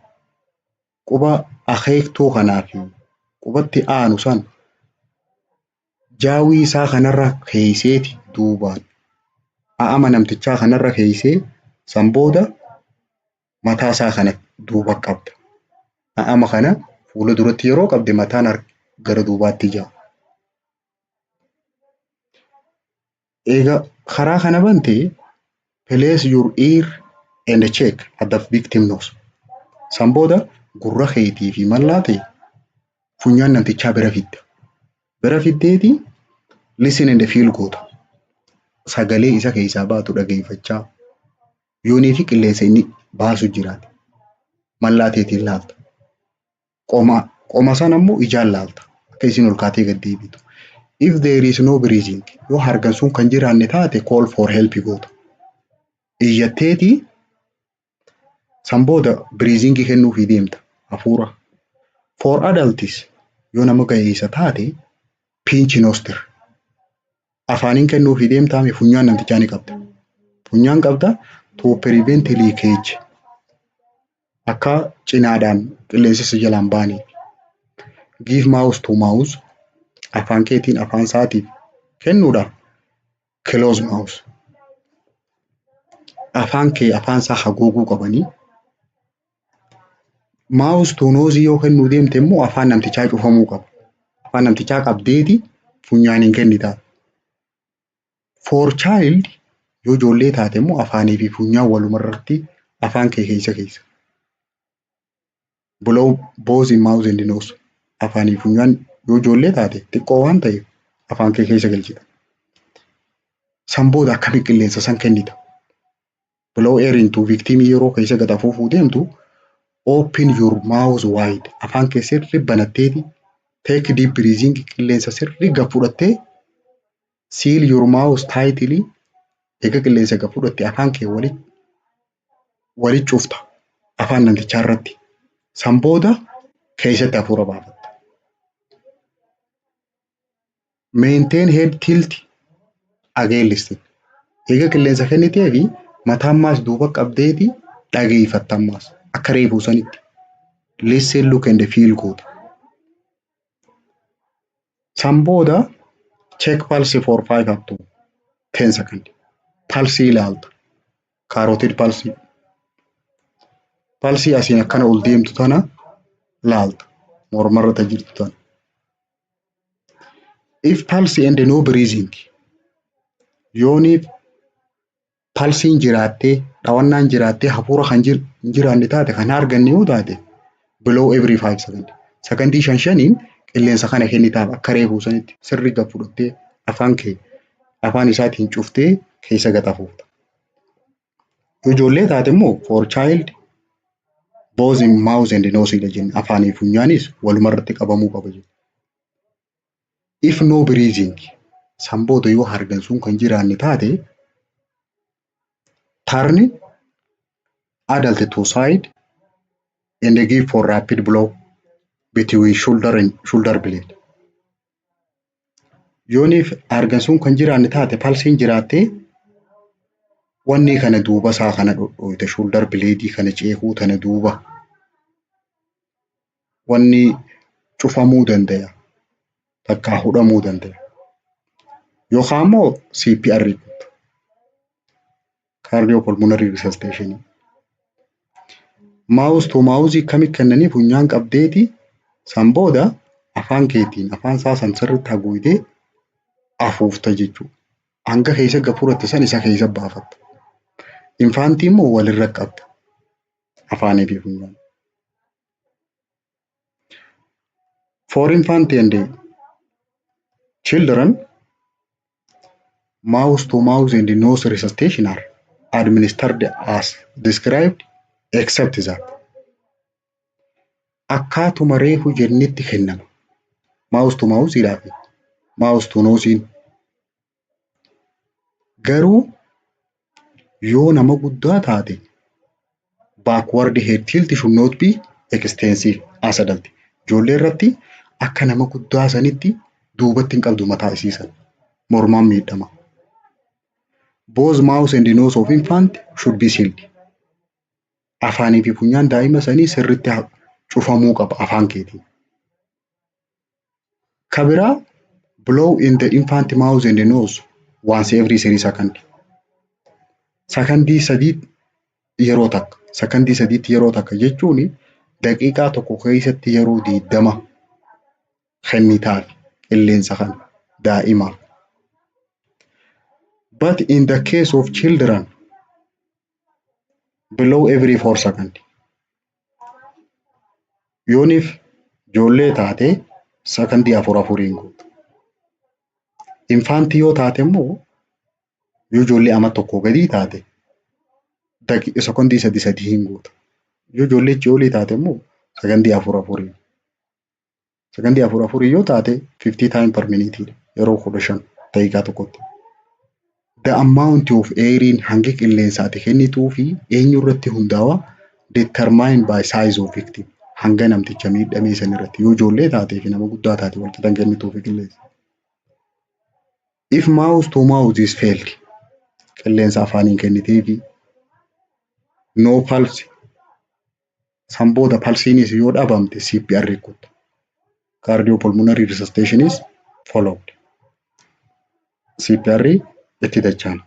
quba akeektuu kanaa fi qubatti aanu san jaawii isaa kanarra keeyseeti, duubaan a'ama namtichaa kanarra keeysee, san booda mataa isaa kana duuba qabda. A'ama kana fuula duratti yeroo qabde mataan gara duubaatti ja'a. Eega karaa kana bante, place your ear and check at the victim nose. San booda gurra keetii fi mallaa ta'e funyaan namtichaa bira fidda. Bira fiddeeti listen and feel goota. Sagalee isa keessaa baatu dhageeffachaa yoonii fi qilleensa inni baasu jiraate mallaa teetiin laalta. Qoma qoma sana immoo ijaan laalta, akka isin ol kaatee gad deebitu. If there is no breathing, yoo hargansuun kan jiraanne taate, call for help goota. Iyyatteeti san booda breathing kennuufii deemta, hafuura. For adults, yoo nama ga'eessa taate, pinch nostril. Afaaniin kennuufii deemtaame funyaan namtichaa ni qabda. Funyaan qabda to prevent leakage. Akka cinaadhaan qilleensi si jalaan baane. Give mouth to mouth, afaan keetiin afaan isaatiif kennuudhaaf, close mouth. Afaan kee afaan isaa haguuguu qabanii. Mouth to nose yoo kennuu deemte immoo afaan namtichaa cufamuu qaba. Afaan namtichaa qabdeeti funyaaniin kennitaa. For child, yoo ijoollee taate immoo afaanii fi funyaan walumarratti afaan kee keessa keessa. Blow both in mouth and nose. Afaanii fi funyaan yoo ijoollee taate xiqqoo waan ta'eef afaan kee keessa galchita. San booda akkamiin qilleensa san kennita? Blow air into victim yeroo keessa gad afuufuu deemtu, open your mouth wide. Afaan kee sirri banatteeti take deep breathing, qilleensa sirrii gad fudhattee, seal your mouth tightly. Eega qilleensa gad fudhatte afaan kee wali cufta afaan namtichaa irratti. San booda keessatti hafuura baafatta. Maintain head tilt against. Eega qilleensa kennitee fi mataan maas duuba qabdeeti dhageeffatta ammaas akka reefuu sanitti. Listen, look and feel goota. San booda check pulse for 5 up to 10 second. Pulse ilaalta. Carotid pulse. Pulse asiin akkana ol deemtu tana laalta. Mormarra ta jirtu tana. If pulse and no breathing, yooniif pulsiin jiraattee, dhawannaan jiraattee, hafuura kan hin jiraanne taate, kan arganne yoo taate, blow every 5 second. Sakandii shan shaniin qilleensa kana kennitaaf, akka reefuu sanitti sirrii gad fudhattee afaan kee afaan isaatiin cuftee keessa gad afuufta. Yoo ijoollee taate immoo, for child, both in mouth and nose dha jenne, afaanii funyaanis walumarratti qabamuu qaba jenna. If no breathing, san booda yoo hargansuun kan jiraanne taate, turn adult to side and give for rapid blow between shoulder and shoulder blade. Yooniif hargansuun kan jiraanne taate, pulsiin jiraattee, wanni kana duuba isaa kana dhodhooyte, shoulder blade kana ceekuu tana duuba wanni cufamuu danda'a, takkaa hudhamuu danda'a. Yookaan immoo CPR, cardiopulmonary resuscitation. Mouth to mouth akkamitti kennanii? Funyaan qabdeeti san booda afaan keetiin afaan isaa san sirriitti haguugdee afuufta jechuudha. Hanga keessa gad fudhatte san isa keessa baafatta. Infantii immoo walirra qabda afaanii fi funyaan. For infant and children, mouth to mouth and nose resuscitation are administered as described except that, akkaatuma reefu jennetti kennama. Mouth to mouth fi mouth to nose. Garuu yoo nama guddaa taate, backward head tilt should not be extensive as adult. Ijoollee irratti akka nama guddaa sanitti duubatti hin qabdu mataa isiisan. Mormaan miidhama. Both mouth and nose of infant should be sealed. Afaanii fi funyaan daa'ima sanii sirriitti cufamuu qaba afaan keetiin. Ka biraa, blow in the infant mouth and nose once every 3 second. Sakandii 3 yeroo takka. Sakandii 3tti yeroo takka jechuun daqiiqaa tokko keessatti yeroo 20 kennitaaf qilleensa kana daa'imaaf. But in the case of children, blow every 4 second. Yooniif ijoollee taate sakandii afur afuriin guutu. Infantii yoo taate immoo, yoo ijoollee ama tokkoo gadii taate, sekondii sadi sadiin guuta. Yoo ijoollee achii olii taate immoo sekondii afur afuriin. Sekondii afur afurii yoo taate 50 time per minute, yeroo 15 daqiiqaa tokkotti. The amount of airiin, hangi qilleensa ati kennituu fi eenyu irratti hundaa'a? Determined by size of victim. Hanga namticha miidhamee san irratti. Yoo ijoollee taatee fi nama guddaa taate wal qixa kennituufi qilleensa. If mouth to mouth is failed, qilleensa afaaniin kenniteefi, no pulse, san booda pulseiinis yoo dhabamte, CPR kutta. Cardiopulmonary resuscitation is followed. CPR itti dacha'an.